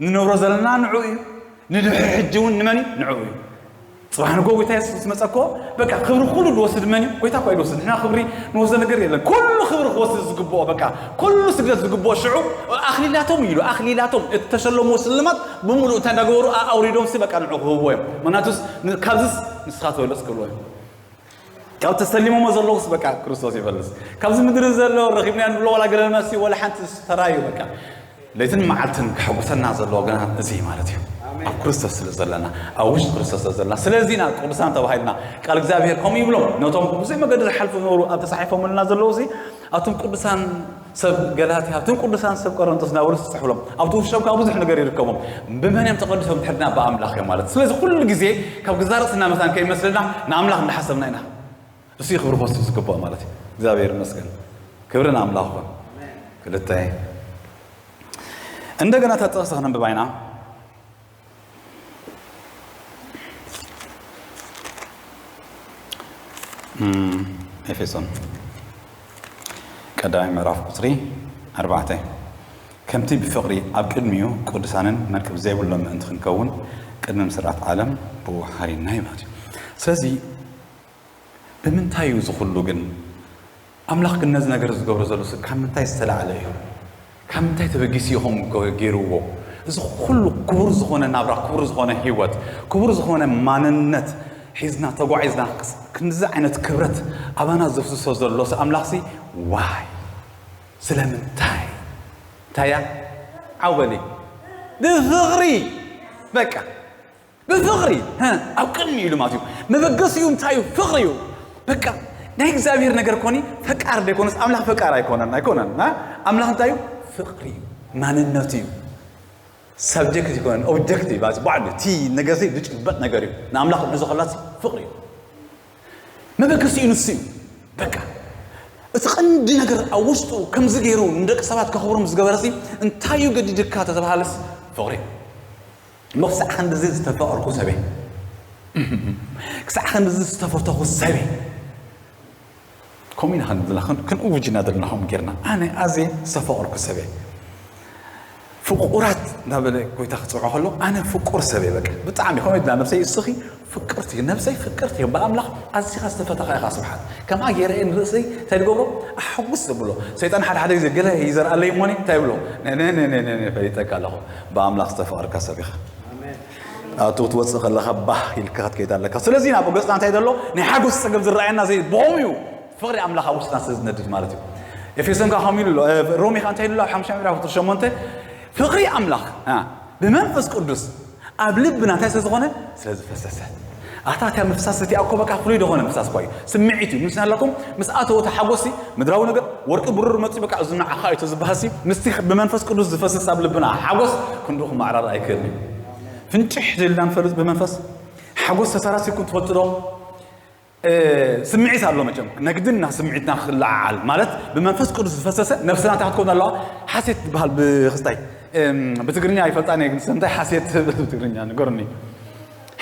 ንነብሮ ዘለና ንዕኡ እዩ ንድሕሪ ሕጂ እውን ንመን እዩ ንዕኡ እዩ ጽባሕ ንጎ ጎይታ የሱስ ምስ መጸ እኮ በቃ ክብሪ ኩሉ ዝወስድ መን እዩ? ጎይታ እኮ እዩ ዝወስድ። ንሕና ክብሪ ንወስዶ ነገር የለን። ኩሉ ክብሪ ክወስድ ዝግብኦ በቃ ኩሉ ስግደት ዝግብኦ ሽዑ ኣኽሊላቶም እዩ ኢሉ። ኣኽሊላቶም እተሸለምዎ ስልማት ብምሉእ እንታይ እንዳገበሩ ኣ- ኣውሪዶም ሲ በቃ ንዑ ክህብዎ እዮም። ምክንያቱስ ን- ካብዝስ ንስኻ ትበልጽ ክብልዎ እዮም። ካብ ተሰሊሞሞ ዘለውስ በቃ ክርስቶስ ይፈልስ። ካብዚ ምድሪ ዘሎ ረኺብናዮ ንብሎ ዋላ ገለ መሲ ዋላ ሓንቲ ተራዩ በቃ ለይትን መዓልትን ከሐጉሰና ዘለዎ ግና እዚ ማለት እዩ። ኣብ ክርስቶስ ስለ ዘለና፣ ኣብ ውሽጢ ክርስቶስ ስለ ዘለና። ስለዚ ኢና ቅዱሳን ተባሂልና። ቃል እግዚኣብሔር ከምኡ ይብሎም። ነቶም ብዘይ መገዲ ዝሓልፉ ዝነበሩ ኣብ ተጻሒፎምልና ዘለዉ እዚ ኣቶም ቅዱሳን ሰብ ገላትያ፣ ኣቶም ቅዱሳን ሰብ ቆሮንቶስ እናበሉ ዝጽሕፍሎም። ኣብቲ ውሽጦም ከዓ ብዙሕ ነገር ይርከቦም። ብመን እዮም ተቐዲሶም ድሕርና ብኣምላኽ እዮም ማለት። ስለዚ ኩሉ ግዜ ካብ ገዛ ርእስና መታን ከይመስልና ንኣምላኽ እንዳሓሰብና ኢና። እሱ ክብሪ ክወስድ ዝግባኦ ማለት እዩ። እግዚኣብሔር ይመስገን። ክብሪ ንኣምላኽ ይኹን። ክልተ እንደገና እታ ጥቕሲ ክነንብባ ኢና። እም፣ ኤፌሶን ቀዳማይ ምዕራፍ ቁጽሪ ኣርባዕተ። ከምቲ ብፍቕሪ ኣብ ቅድሚኡ ቅዱሳንን መርቅብ ዘይብሎም ምእንቲ ክንከውን ቅድሚ ምስራት ዓለም ብኡ ሓሪና እዩ ማለት እዩ። ስለዚ ብምንታይ እዩ እዚ ኩሉ ግን? ኣምላኽ ግን ነዚ ነገር ዝገብሮ ዘሎ ሰብ ካብ ምንታይ ዝተላዕለ እዩ? ካብ ምንታይ ተበጊሱ እዩ ከምኡ ገ- ገይርዎ? እዚ ኩሉ ክቡር ዝኾነ ናብራ፣ ክቡር ዝኾነ ህይወት፣ ክቡር ዝኾነ ማንነት ሒዝና ተጓዒዝና ክንዚ ዓይነት ክብረት ኣባና ዘፍስሶ ዘሎ ሲ ኣምላኽሲ ዋይ ስለምንታይ? እንታይ እያ? ዓው በሊ። ብፍቕሪ በቃ ብፍቕሪ ሀ፣ ኣብ ቅድሚ ኢሉ ማለት እዩ። መበገሲኡ እንታይ እዩ? ፍቕሪ እዩ። በቃ ናይ እግዚኣብሔር ነገር ኮኒ ፈቃር ዘይኮነስ ኣምላኽ ፈቃር ኣይኮነን ኣይኮነን ና ኣምላኽ እንታይ እዩ? ፍቕሪ እዩ። ማንነቱ እዩ። ሳብጀክት ይኮነን ኦብጀክት እዩ። ባዚ ባዕሉ እቲ ነገር ሲ ዝጭበጥ ነገር እዩ። ንኣምላኽ ንሕዞ ከላት ፍቕሪ እዩ። መበገሲኡ ንሱ እዩ። በቃ እቲ ቀንዲ ነገር ኣብ ውሽጡ ከምዚ ገይሩ ንደቂ ሰባት ከኽብሮም ዝገበረ ሲ እንታይ እዩ ገዲድካ ተተባሃለስ ፍቕሪ እዩ። እሞ ክሳዕ ክንድዚ ዝተፈቐርኩ ሰበይ ክሳዕ ክንድዚ ዝተፈተኹ ሰበይ ከምኡ ኢና ክንድላ ክንውጅና ዘለና ከምኡ ጌርና ኣነ ኣዜ ዝተፈቐርኩ ሰበይ ፍቁራት እንዳበለ ጎይታ ክፅውዖ ከሎ ኣነ ፍቁር ሰበይ በቃ ብጣዕሚ ከምኡ ድላ ነብሰይ እስኺ ፍቅርቲ ነብሰይ ፍቅርቲ እዮም ብኣምላኽ ኣዚኻ ዝተፈተኻ ኢኻ ስብሓት ከምኣ ገይረ እየ ንርእሰይ እንታይ ዝገብሮ ኣሐጉስ ዘብሎ ሰይጣን ሓደ ሓደ ግዜ ገለ ይዘርኣለይ እሞኒ እንታይ ይብሎ ፈሊጠካ ኣለኹ ብኣምላኽ ዝተፈቐርካ ሰብ ኢኻ ኣብቲ ክትወፅእ ከለኻ ባህ ኢልካ ክትከይድ ኣለካ ስለዚ ናብ ገፅና እንታይ ዘሎ ናይ ሓጎስ ፀገም ዝረኣየና ዘይ ቦም እዩ ፍቕሪ ኣምላኽ ኣብ ውሽጥና ስለ ዝነድድ ማለት እዩ ኤፌሶን ከዓ ከምኡ ኢሉ ኣሎ ሮሜ ከዓ እንታይ ኢሉ ኣሎ ኣብ ሓሙሽተ ምዕራፍ ቁፅሪ ሸሞንተ ፍቕሪ ኣምላኽ ብመንፈስ ቅዱስ ኣብ ልብና እንታይ ስለ ዝኾነ ስለ ዝፈሰሰ ኣታ እቲያ ምፍሳስ እቲኣ እኮ በቃ ፍሉይ ዝኾነ ምፍሳስ እኳ እዩ ስምዒት እዩ ምስ ኣለኩም ምስ ኣተወ እቲ ሓጎስ ምድራዊ ነገር ወርቂ ብሩር መፂኡ በቃ እዚ ንዓኻ እዩ ተዝበሃልሲ ምስቲ ብመንፈስ ቅዱስ ዝፈስስ ኣብ ልብና ሓጎስ ክንድኡ ክመዓራር ኣይክእልን እዩ ፍንጭሕ ዝልና ንፈልጥ ብመንፈስ ሓጎስ ተሳራሲኩም ትፈልጡ ዶ ስምዒት ኣሎ መቸም ነግድና ስምዒትና ክለዓዓል ማለት ብመንፈስ ቅዱስ ዝፈሰሰ ነብስና እንታይ ክትከውን ኣለዋ ሓሴት ትበሃል ብክስታይ ብትግርኛ ይፈልጣ እየ ግን እንታይ ሓሴት ትብል ብትግርኛ ንገሩኒ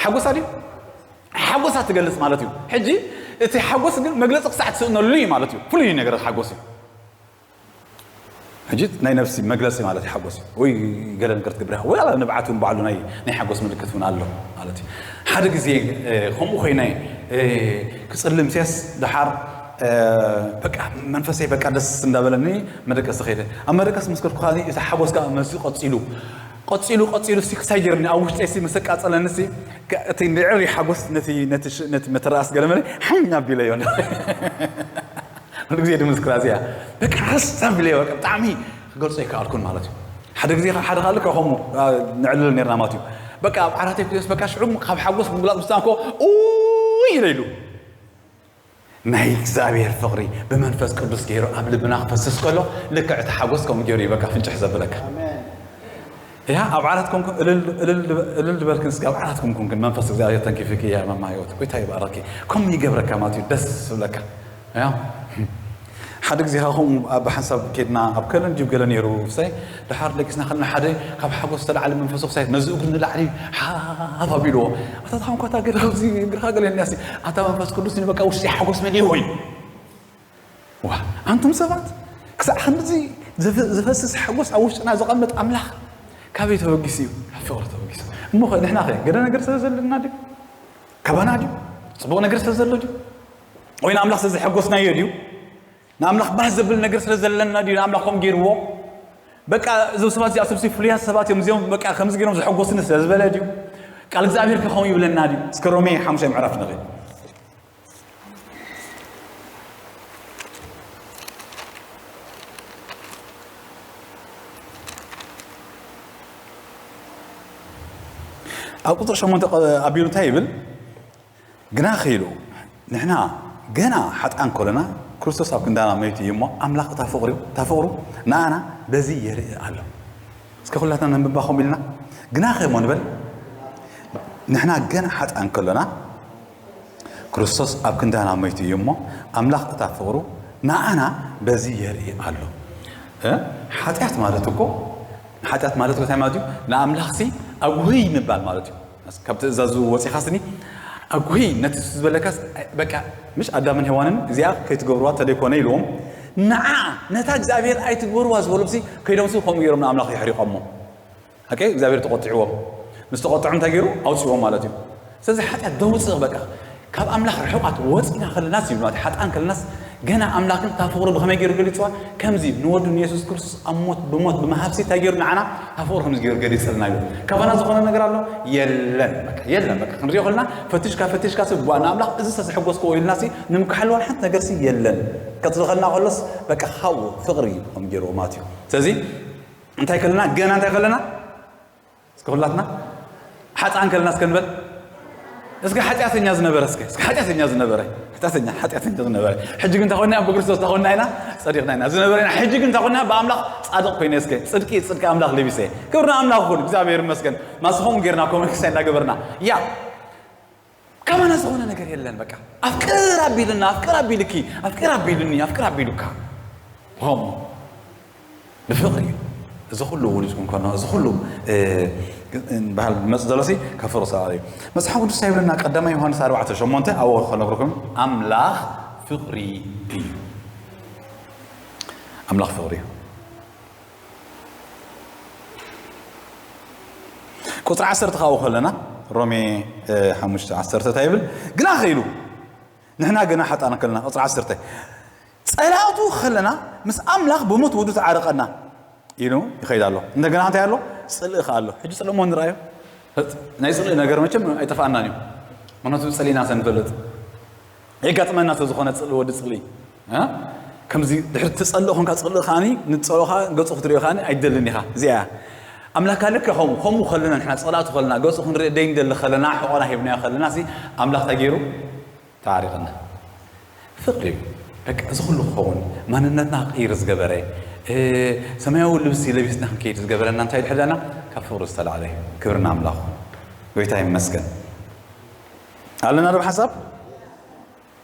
ሓጎስ ኣድዩ ሓጎሳ ትገልጽ ማለት እዩ ሕጂ እቲ ሓጎስ ግን መግለፂ ክሳዕ ትስእነሉ እዩ ማለት እዩ ፍሉይ ነገር ሓጎስ እዩ ሕጂ ናይ ነብሲ መግለፂ ማለት ሓጎስ እዩ ወይ ገለ ነገር ትገብር ወይ ኣላ ንብዓት እውን ባዕሉ ናይ ናይ ሓጎስ ምልክት እውን ኣሎ ማለት እዩ ሓደ ግዜ ከምኡ ኮይነ ክፅልም ሴስ ድሓር በቃ መንፈሰይ በቃ ደስ እንዳበለኒ መደቀሲ ከይደ ኣብ መደቀሲ ምስ ከድኩ ከዓ እቲ ሓጎስ ከዓ መሲ ቀፂሉ ቀፂሉ ቀፂሉ ሲ ክሳይ ጀርኒ ኣብ ውሽጠይ ሲ መሰቃፀለኒ ሲ እቲ ንዕሪ ሓጎስ ነቲ መተረኣስ ገለመለ ሓኝ ኣቢለዮ ኩሉ ግዜ ድምስክራ እዚኣ በቃ ሃሳብ ኢለ በቃ ብጣዕሚ ክገልጾ ኣይከኣልኩን ማለት እዩ ሓደ ግዜ ሓደ ካልእ ከምኡ ንዕልል ነርና ማለት እዩ በቃ ኣብ ዓራተይ ክደስ በቃ ሽዑ ካብ ሓጎስ ምግላፅ ብስታንኮ ኡይ ኢለ ኢሉ ናይ እግዚኣብሔር ፍቕሪ ብመንፈስ ቅዱስ ገይሩ ኣብ ልብና ክፈስስ ከሎ ልክዕ እቲ ሓጎስ ከምኡ ገይሩ እዩ በቃ ፍንጭሕ ዘብለካ እያ ኣብ ዓራት ኮንኩም እልል ዝበልክን እስኪ ኣብ ዓራት ኮንኩም ግን መንፈስ እግዚኣብሔር ተንኪፍኪ እያ ማማ ህይወት ጎይታ ይባረኪ ከም ይገብረካ ማለት እዩ ደስ ዝብለካ እያ ሓደ ግዜ ካ ከምኡ ኣብ ሓንሳብ ኬድና ኣብ ከለን ጅብ ገለ ነይሩ ሳይ ድሓር ደቂስና ከለና ሓደ ካብ ሓጎስ ዝተላዕለ መንፈስ ክሳይ ነዚ እግሩ ንላዕሊ ሓፍ ኣቢልዎ ኣታ ታንኳታ ገለ ኣብዚ እግርካ ገለ ኒያሲ ኣታ መንፈስ ቅዱስ ንበቃ ውሽጢ ሓጎስ መሊእዎ እዩ ዋ ኣንቱም ሰባት ክሳዕ ክንድዚ ዝፈስስ ሓጎስ ኣብ ውሽጥና ዝቐምጥ ኣምላኽ ካበይ ተበጊሱ እዩ ካብ ፍቕሪ ተበጊሱ እሞ ኸ ንሕና ኸ ገለ ነገር ስለ ዘለና ድዩ ካባና ድዩ? ጽቡቕ ነገር ስለ ዘሎ ድዩ? ወይ ንኣምላኽ ስለ ዘሐጎስናዮ ድዩ? ንኣምላኽ ባህ ዘብል ነገር ስለ ዘለና ድዩ ንኣምላኽ ከምኡ ገይርዎ? በቃ እዞም ሰባት እዚኣቶምሲ ፍሉያት ሰባት እዮም፣ እዚኦም በቃ ከምዚ ገይሮም ዘሐጎስኒ ስለ ዝበለ ድዩ? ቃል እግዚኣብሔር ከ ከምኡ ይብለና ድዩ? እስከ ሮሜ ሓሙሻይ ምዕራፍ ንርኢ። ኣብ ቁፅሪ ሸሞንተ ኣቢሉ እንታይ ይብል? ግናኸ ኢሉ ንሕና ገና ሓጥኣን ከሎና ክርስቶስ ኣብ ክንዳና መይቱ እዩ እሞ ኣምላኽ እታ ፍቕሪኡ እታ ፍቕሩ ንኣና በዚ የርኢ ኣሎ። እስከ ኩላትና ነንብባ ከምኡ ኢልና ግናኸ እሞ ንበል። ንሕና ገና ሓጥኣን ከሎና ክርስቶስ ኣብ ክንዳና መይቱ እዩ እሞ ኣምላኽ እታ ፍቕሩ ንኣና በዚ የርኢ ኣሎ። እ? ሓጢኣት ማለት እኮ ሓጢኣት ማለት እኮ እንታይ ማለት እዩ? ንኣምላኽሲ ኣጉህይ ምባል ማለት እዩ። ካብ ትእዛዙ ወፂኻስኒ ኣጉሂ ነቲ እሱ ዝበለካስ በቃ ምሽ ኣዳምን ሄዋንን እዚኣ ከይትገብርዋ ተደይኮነ ኢልዎም ንዓ ነታ እግዚኣብሔር ኣይትግበርዋ ዝበሎምሲ ከይዶምሲ ከምኡ ገይሮም ንኣምላኽ የሕሪቆሞ። ኦኬ እግዚኣብሔር ተቆጢዕዎም። ምስ ተቆጥዖም እንታይ ገይሩ ኣውፅዎም ማለት እዩ። ስለዚ ሓጢኣት ደውፅእ በቃ ካብ ኣምላኽ ርሑቃት ወፂና ከለናስ ይብሉ ሓጥኣን ከለናስ ገና ኣምላኽን እታ ፍቕሩ ብኸመይ ገይሩ ገሊፅዋ? ከምዚ ንወዱ ንየሱስ ክርስቶስ ኣብ ሞት ብሞት ብምሃብሲ እንታይ ገይሩ ንዓና እታ ፍቕሩ ከምዚ ገይሩ ገሊፅልና እዩ። ካባና ዝኾነ ነገር ኣሎ የለን በቃ የለን በቃ ክንሪኦ ከለና ፈትሽካ ፈትሽካ ሲ ዋ ንኣምላኽ እዚ ሰዘሐጎስክዎ ኢልናሲ ንምክሓልዋን ሓንቲ ነገርሲ የለን። ቀፅሊ ከልና ከሎስ በቃ ካብኡ ፍቕሪ ከም ገይርዎ ማለት እዩ። ስለዚ እንታይ ከለና ገና እንታይ ከለና እስከ ኩላትና ሓፃን ከለና እስከ ንበል እስከ ሓጢኣተኛ ዝነበረ እስከ እስከ ሓጢኣተኛ ዝነበረ ሓጢኣተኛ ሓጢኣተኛ ዝነበረ ሕጂ ግን እንታይ ኮይና ብክርስቶስ እንታይ ኮይና ኢና ጸዲቕና ኢና ዝነበረ ኢና ሕጂ ግን እንታይ ኮይና ብኣምላኽ ጻድቕ ኮይነ እስከ ጽድቂ ጽድቂ ኣምላኽ ለቢሰ ክብሪ ንኣምላኽ ይኹን እግዚኣብሔር ይመስገን ማስኹም ጌርና ኮመንክሳ እንዳገበርና ያ ከማና ዝኾነ ነገር የለን በቃ ኣፍቅር ኣቢልና ኣፍቅር ኣቢልኪ ኣፍቅር ኣቢልኒ ኣፍቅር ኣቢሉካ ሆሞ ብፍቕሪ እዩ እዚ ኩሉ ውሪድኩም ከሎ እዚ ኩሉ በሃል መፅ ዘሎ ሲ ካብ ፍቕሪ ዝተላዕለ እዩ። መፅሓፍ ቅዱስ እንታይ ይብለና? ቀዳማይ ዮሃንስ ኣርባዕተ ሸሞንተ ኣብኡ ከነግረኩም ኣምላኽ ፍቕሪ እዩ። ኣምላኽ ፍቕሪ እዩ። ቁፅሪ ዓሰርተ ካብኡ ከለና ሮሜ ሓሙሽተ ዓሰርተ እንታይ ይብል? ግና ኸኢሉ ንሕና ግና ሓጣን ከለና ቁፅሪ ዓሰርተ ጸላእቱ ከለና ምስ ኣምላኽ ብሞት ወዱ ተዓረቐና ኢሉ ይኸይድ ኣሎ። እንደገና እንታይ ኣሎ? ጽልኢ ከ ኣሎ። ሕጂ ጽልኢ እሞ ንርኣዮ። ናይ ጽልኢ ነገር መቸም ኣይጠፍኣናን እዩ። ምክንያቱ ጸሊእና ሰንፈልጥ የጋጥመና ተዝኾነ ጽልኢ ወዲ ጽልኢ እ? ከምዚ ድሕሪ ትጸልእ ኾንካ ጽልኢ ከዓኒ ንጸሎኻ ገጹ ክትሪኦ ከዓኒ ኣይደልን ኢኻ። እዚኣ እያ። ኣምላካ ልክ ከምኡ ከምኡ ከለና ንሕና ጸላእቱ ከለና ገጹ ክንርኢ ደይ ንደሊ ከለና ሕቆና ሂብናዮ ከለና ሲ ኣምላኽ እንታይ ገይሩ ተዓሪቕና። ፍቕሪ እዩ። በቃ እዚ ኩሉ ክኸውን ማንነትና ክቕይር ዝገበረ ሰማያዊ ልብሲ ለቢስና ክንከይድ ዝገበረና እንታይ ድሕዳና ካብ ፍቕሪ ዝተላዕለ እዩ። ክብርና ኣምላኽ ጎይታ ይመስገን። ኣለና ዶ ሓሳብ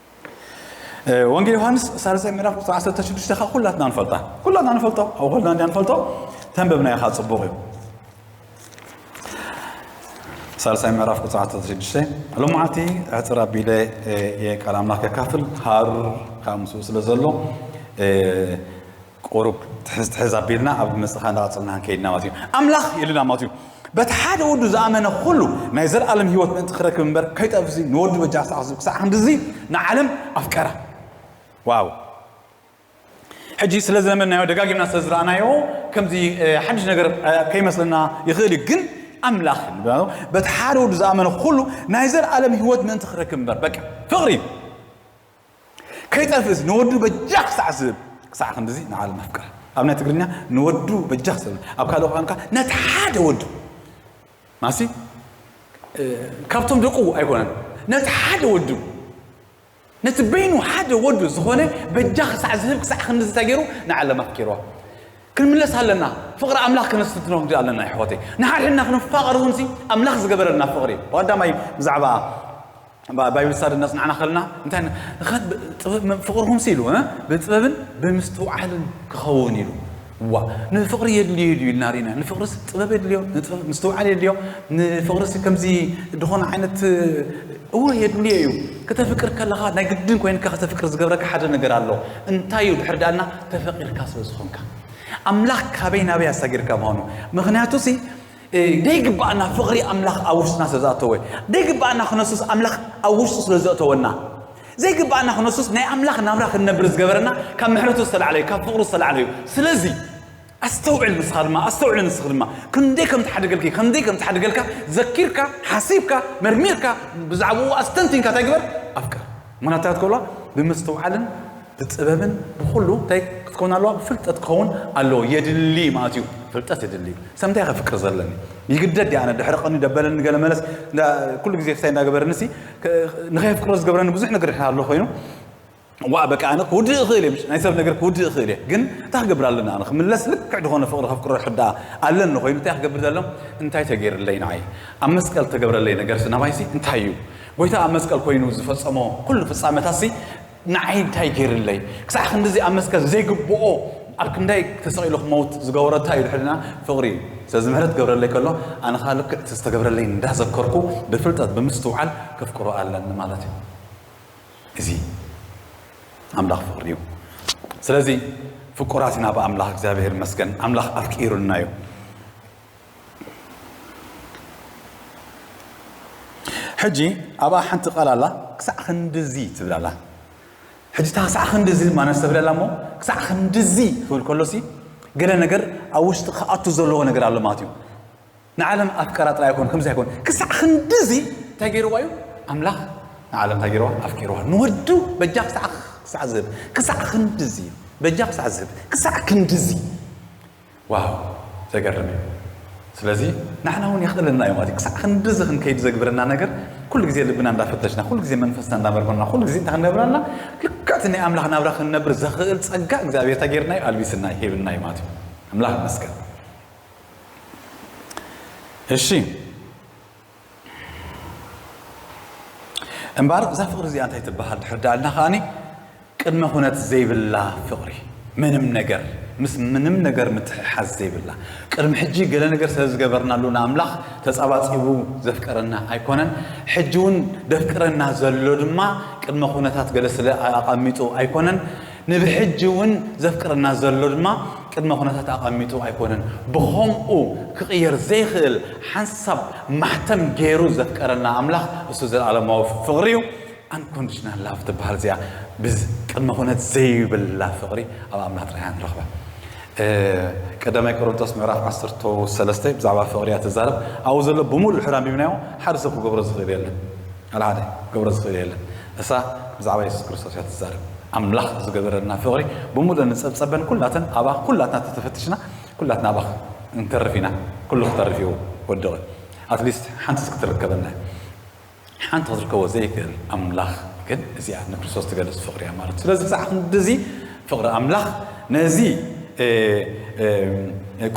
ወንጌል ዮሃንስ ሳልሳይ ምዕራፍ ቁፅሪ ዓሰርተ ሽዱሽተ ከዓ ኩላትና ንፈልጣ ኩላትና ንፈልጦ ኣብ ኩልና እንዲያ ንፈልጦ ተንበብናዮ ከዓ ፅቡቕ እዩ። ሳልሳይ ምዕራፍ ቁፅሪ ዓሰርተ ሽዱሽተ ሎማዓንቲ ዕፅር ኣቢለ የቃል ኣምላኽ ከካፍል ሃሩር ካብ ምስኡ ስለ ዘሎ ቁሩብ ትሕዝ ትሕዝ ኣቢልና ኣብ ምፅኻ እንዳቐፅልና ከይድና ማለት እዩ። ኣምላኽ የድልና ማለት እዩ። በቲ ሓደ ወዱ ዝኣመነ ኩሉ ናይ ዘለኣለም ህይወት ምእንቲ ክረክብ እምበር ከይጠፍሲ ንወዱ በጃ ክሳዕ ክሳዕ ክንድዚ ንዓለም ኣፍቀራ። ዋው ሕጂ ስለ ዝለመድናዮ ደጋጊምና ስለ ዝረኣናዮ ከምዚ ሓድሽ ነገር ከይመስለና ይኽእል እዩ። ግን ኣምላኽ በቲ ሓደ ወዱ ዝኣመነ ኩሉ ናይ ዘለኣለም ህይወት ምእንቲ ክረክብ እምበር በቃ ፍቕሪ ከይጠፍእስ ንወዱ በጃ ክሳዕ ዝህብ ክሳዕ ክንድዚ ንዓለም ኣፍቅራ። ኣብ ናይ ትግርኛ ንወዱ በጃ ክሳዕ ኣብ ካልእ ቋንቋ ነቲ ሓደ ወዱ ማሲ ካብቶም ደቁ ኣይኮነን ነቲ ሓደ ወዱ ነቲ በይኑ ሓደ ወዱ ዝኾነ በጃ ክሳዕ ዝህብ ክሳዕ ክንድዚ እንታይ ገይሩ ንዓለም ኣፍቂርዋ። ክንምለስ ኣለና። ፍቕሪ ኣምላኽ ከነስተንትኖ ክንዲ ኣለና ይሕወተይ። ንሓድሕድና ክንፋቐር እውን ሲ ኣምላኽ ዝገበረልና ፍቕሪ እዩ። ብቐዳማይ ብዛዕባ ባይብል ስታዲ እናፅናዕና ከለና እንታይ ንኸ ጥበብ ፍቕርኹም ሲ ኢሉ ብጥበብን ብምስትውዓልን ክኸውን ኢሉ ዋ ንፍቕሪ የድልዮ ድዩ ኢልና ርኢና ንፍቕርስ ጥበብ የድልዮ ንጥበብ ምስትውዓል የድልዮ ንፍቕርስ ከምዚ ዝኾነ ዓይነት እወ የድልዮ እዩ ከተፍቅር ከለኻ ናይ ግድን ኮይንካ ከተፍቅር ዝገብረካ ሓደ ነገር ኣሎ እንታይ እዩ ድሕር ዳልና ተፈቂርካ ስለ ዝኾንካ ኣምላኽ ካበይ ናበይ ኣሳጊርካ ምዃኑ ምኽንያቱ ሲ ዘይግባኣና ፍቕሪ ኣምላኽ ኣብ ውሽጥና ስለ ዝኣተወ፣ ዘይግባኣና ክነሱስ ኣምላኽ ኣብ ውሽጡ ስለ ዘእተወና፣ ዘይግባኣና ክነሱስ ናይ ኣምላኽ ናብራ ክንነብር ዝገበረና ካብ ምሕረቱ ዝተላዕለ እዩ፣ ካብ ፍቕሩ ዝተላዕለ እዩ። ስለዚ ኣስተውዕል፣ ንስኻ ድማ ኣስተውዕል፣ ንስኺ ድማ ክንደይ ከም ትሓድገልኪ፣ ክንደይ ከም ትሓድገልካ ዘኪርካ፣ ሓሲብካ፣ መርሚርካ፣ ብዛዕባኡ ኣስተንቲንካ እንታይ ግበር? ኣፍቅር። ምኽንያቱ እንታይ ክትከውላ? ብምስትውዓልን ብጥበብን ብኹሉ እንታይ ክትከውን ኣለዋ? ብፍልጠት ክኸውን ኣለዎ። የድሊ ማለት እዩ። ፍልጠት የድሊ እዩ። ሰብ እንታይ ከፍቅር ዘለኒ? ይግደድ ኣነ ድሕሪ ቀኒ ደበለኒ ገለ መለስ እንዳ-፣ ኩሉ ግዜ ክሳይ እንዳገበረኒ ሲ፣ ከ-፣ ንኸየፍቅሮ ዝገብረኒ ብዙሕ ነገር ኣሎ ኮይኑ፣ ዋእ በቃ ኣነ ክውድእ እኽእል እየ፣ ናይ ሰብ ነገር ክውድእ እኽእል እየ። ግን እንታይ ክገብር ኣለኒ? ኣነ ክምለስ ልክዕ ዝኾነ ፍቕሪ ከፍቅሮ ሕዳ ኣለኒ ኮይኑ እንታይ ክገብር ዘሎ? እንታይ ተገይርለይ ንዓይ? ኣብ መስቀል ተገብረለይ ነገር ሲ ናባይ ሲ እንታይ እዩ? ጎይታ ኣብ መስቀል ኮይኑ ዝፈጸሞ ኩሉ ፍጻመታት ሲ ንዓይ እንታይ ገይርለይ? ክሳዕ ክንድዚ ኣብ መስቀል ዘይግብኦ ኣብ ክንዳይ ተሰቒሉ ክመውት ዝገበሮ እንታይ እዩ? ድሕርና ፍቕሪ እዩ። ስለዚ ምሕረት ክገብረለይ ከሎ ኣነ ኸኣ ልክዕ እቲ ዝተገብረለይ እንዳዘከርኩ ብፍልጠት ብምስትውዓል ከፍቅሮ ኣለኒ ማለት እዩ። እዚ ኣምላኽ ፍቕሪ እዩ። ስለዚ ፍቁራት ኢና ብኣምላኽ፣ እግዚኣብሔር ይመስገን። ኣምላኽ ኣፍቂሩና እዩ። ሕጂ ኣብኣ ሓንቲ ቃል ኣላ፣ ክሳዕ ክንድዚ ትብል ኣላ። ሕጂ እታ ክሳዕ ክንድዚ ማለት ሰብ ኣላ እሞ፣ ክሳዕ ክንድዚ ክብል ከሎሲ ገለ ነገር ኣብ ውሽጢ ክኣቱ ዘለዎ ነገር ኣሎ ማለት እዩ። ንዓለም ኣፍቀራ ጥራይ ኣይኮን፣ ከምዚ ኣይኮን። ክሳዕ ክንድዚ እንታይ ገይርዋ እዩ? ኣምላኽ ንዓለም እንታይ ገይርዋ? ኣፍቂርዋ። ንወዱ በጃ ክሳዕ፣ ክሳዕ ዝህብ። ክሳዕ ክንድዚ እዩ። በጃ ክሳዕ ዝህብ። ክሳዕ ክንድዚ። ዋው፣ ዘገርም እዩ። ስለዚ ንሕና እውን የኽእለና እዩ ማለት እዩ። ክሳዕ ክንድዚ ክንከይድ ዘግብረና ነገር ኩሉ ግዜ ልብና እንዳፈተሽና፣ ኩሉ ግዜ መንፈስና እንዳመርመርና፣ ኩሉ ግዜ እንታይ ክንገብረና? ልክዕቲ ናይ ኣምላኽ ናብራ ክንነብር ዘኽእል ጸጋ እግዚኣብሔር እንታይ ገይርና እዩ? ኣልቢስና እዩ፣ ሂብና እዩ ማለት እዩ። ኣምላኽ ይመስገን። እሺ። እምበኣር እዛ ፍቕሪ እዚኣ እንታይ ትበሃል ድሕር ደኣልና ከኣኒ ቅድመ ኩነት ዘይብላ ፍቕሪ፣ ምንም ነገር፣ ምስ ምንም ነገር ምትሕሓዝ ዘይብላ። ቅድሚ ሕጂ ገለ ነገር ስለ ዝገበርናሉ ንኣምላኽ ተጻባጺቡ ዘፍቀረና ኣይኮነን። ሕጂ እውን ደፍቅረና ዘሎ ድማ ቅድመ ኩነታት ገለ ስለ ኣቐሚጡ ኣይኮነን። ንብሕጂ እውን ዘፍቅረና ዘሎ ድማ ቅድመ ኩነታት ኣቐሚጡ ኣይኮነን። ብኸምኡ ክቕየር ዘይኽእል ሓንሳብ ማሕተም ገይሩ ዘፍቀረና ኣምላኽ እሱ ዘለኣለማዊ ፍቕሪ እዩ። Unconditional love ትበሃል እዚኣ፣ ብዝ-፣ ቅድመ ኩነት ዘይብላ ፍቕሪ ኣብ ኣምላኽ ጥራይ ኢና ንረኽባ። እ፣ ቀዳማይ ቆሮንቶስ ምዕራፍ ዓሰርተ ሰለስተ ብዛዕባ ፍቕሪ እያ ትዛረብ። ኣብኡ ዘሎ ብምሉእ ድሕሪ ኣንቢብናዮ፣ ሓደ ሰብ ክገብሮ ዝኽእል የለን። ሓደ ሓደ ክገብሮ ዝኽእል የለን። እሳ ብዛዕባ የሱስ ክርስቶስ እያ ትዛረብ። ኣምላኽ ዝገበረልና ፍቕሪ ብምሉእ ንጸብጸበን ኩላተን ኣባ ኩላትና ተተፈትሽና፣ ኩላትና ኣባ ንተርፍ ኢና። ኩሉ ክተርፍ እዩ ወድቕ። At least ሓንቲስ ክትርከበና። ሓንቲ ክትርከቦ ዘይክእል ኣምላኽ ግን እዚኣ ንክርስቶስ ትገልጽ ፍቕሪ እያ ማለት እዩ። ስለዚ ብዛዕባ ክንድዚ ፍቕሪ ኣምላኽ ነዚ፣ እ፣ እ፣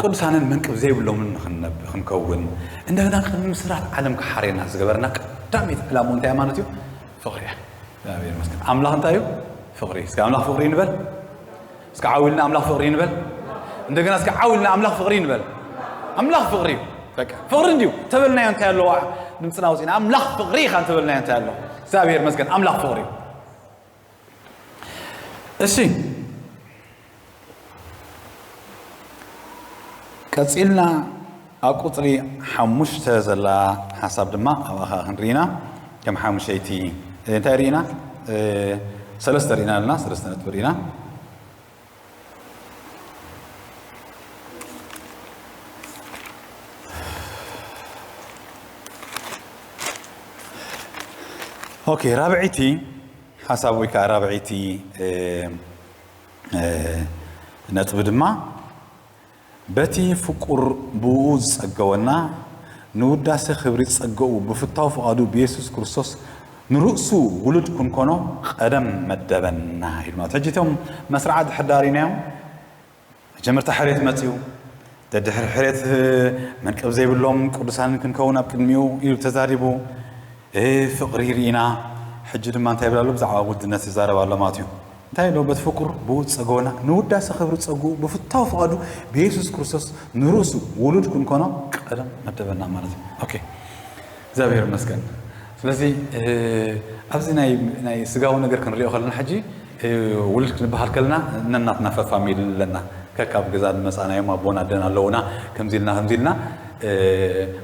ቅዱሳንን መንቅብ ዘይብሎምን ንኽንነብ-፣ ክንከውን፣ እንደገና ቅድሚ ምስራት ዓለም ክሓርየና ዝገበረና ቀዳመይቲ ዕላምኡ እንታይ እያ ማለት እዩ? ፍቕሪ እያ። እግዚኣብሔር ይመስገን። ኣምላኽ እንታይ እዩ? ፍቕሪ። እስኪ ኣምላኽ ፍቕሪ እዩ ንበል። እስኪ ዓው ኢልና ኣምላኽ ፍቕሪ እዩ ንበል። እንደገና እስኪ ዓው ኢልና ኣምላኽ ፍቕሪ እዩ ንበል። ኣምላኽ ፍቕሪ እዩ። በቃ ፍቕሪ እንድዩ። ተበልናዮ እንታይ ኣለዋ? ድምፅና ኣውፂእና ኣምላኽ ፍቕሪ ኢኻ እንተበልናዮ እንታይ ኣለዋ? እግዚኣብሔር ይመስገን። ኣምላኽ ፍቕሪ እዩ። እሺ። ቀጺልና ኣብ ቁጽሪ ሓሙሽተ ዘላ ሓሳብ ድማ ኣብኣ ኸኣ ክንርኢ ኢና። ከም ሓሙሸይቲ እንታይ ርኢና? እ፣ ሰለስተ ርኢና ኣለና፣ ሰለስተ ነጥቢ ርኢና። ኦኬ፣ ራብዐይቲ ሓሳብ ወይ ከዓ ራብዐይቲ፣ እ፣ እ፣ ነጥቢ ድማ በቲ ፍቁር ብኡ ዝጸገወና ንውዳሴ ክብሪ ጸገኡ ብፍታው ፍቓዱ ብየሱስ ክርስቶስ ንርእሱ ውሉድ ክንኮኖ ቀደም መደበና ኢሉ ማለት። ሕጂ እቶም መስርዓት ድሕር ዳሪናዮም መጀመርታ ሕሬት መጺኡ፣ ደድሕሪ ሕሬት መንቀብ ዘይብሎም ቅዱሳን ክንከውን ኣብ ቅድሚኡ ኢሉ ተዛሪቡ። እ፣ ፍቕሪ ርኢና። ሕጂ ድማ እንታይ ይብል ኣሎ? ብዛዕባ ውልድነት ይዛረብ ኣሎ ማለት እዩ። እንታይ ኢሎ? በቲ ፍቁር ብኡ ዝጸገወና ንውዳሴ ክብሪ ጸግኡ ብፍታው ፍቓዱ ብየሱስ ክርስቶስ ንርእሱ ውሉድ ክንኮኖ ቀደም መደበና ማለት እዩ። ኦኬ፣ እግዚኣብሔር ይመስገን። ስለዚ፣ እ፣ ኣብዚ ናይ፣ ናይ ስጋዊ ነገር ክንሪኦ ከለና ሕጂ፣ እ፣ ውሉድ ክንበሃል ከለና ነናትና ፈፋሚሊ ኣለና። ከካብ ገዛ ዝመጻናዮም ኣቦን ኣደን ኣለዉና፣ ከምዚ ኢልና፣ ከምዚ ኢልና፣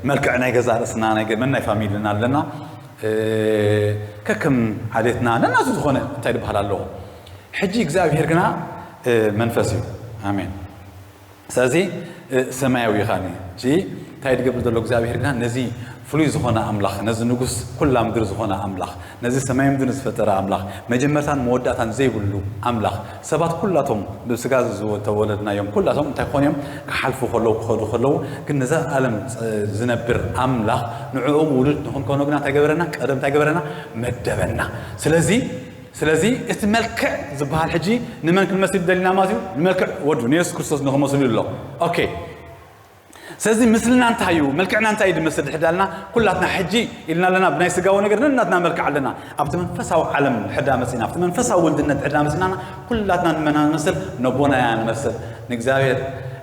መልክዕ ናይ ገዛ ርእስና ናይ ገመን ናይ ፋሚልና ኣለና። ከከም ዓሌትና ነናቱ ዝኾነ እንታይ ዝበሃል ኣለዎ። ሕጂ እግዚኣብሔር ግና መንፈስ እዩ። ኣሜን። ስለዚ ሰማያዊ ኢኻ። ሕጂ እንታይ ድገብር ዘሎ እግዚኣብሔር ግና ነዚ ፍሉይ ዝኾነ ኣምላኽ፣ ነዚ ንጉስ ኩላ ምድሪ ዝኾነ ኣምላኽ፣ ነዚ ሰማይ ምድሪ ዝፈጠረ ኣምላኽ፣ መጀመርታን መወዳእታን ዘይብሉ ኣምላኽ፣ ሰባት ኩላቶም ብስጋ ዝተወለድናዮም ኩላቶም እንታይ ክኾኑ እዮም? ክሓልፉ ከለዉ፣ ክኸዱ ከለዉ፣ ግን ንዘለኣለም ዝነብር ኣምላኽ ንዕኦም ውሉድ ንኽንኮኖ ግና እንታይ ገበረና? ቀደም እንታይ ገበረና? መደበና። ስለዚ ስለዚ እቲ መልክዕ ዝበሃል ሕጂ ንመን ክንመስል ደሊና ማለት እዩ? ንመልክዕ ወዱ ንየሱስ ክርስቶስ ንኽመስሉ ኣሎ። ኦኬ። ስለዚ ምስልና እንታይ እዩ? መልክዕና እንታይ እዩ ዝመስል? ድሕዳልና ኩላትና ሕጂ ኢልና ኣለና። ብናይ ስጋዊ ነገር ነናትና መልክዕ ኣለና። ኣብቲ መንፈሳዊ ዓለም ሕዳ መጺና፣ ኣብቲ መንፈሳዊ ውልድነት ሕዳ መጺናና ኩላትና ንመና ንመስል? ነቦናያ ንመስል። ንእግዚኣብሔር፣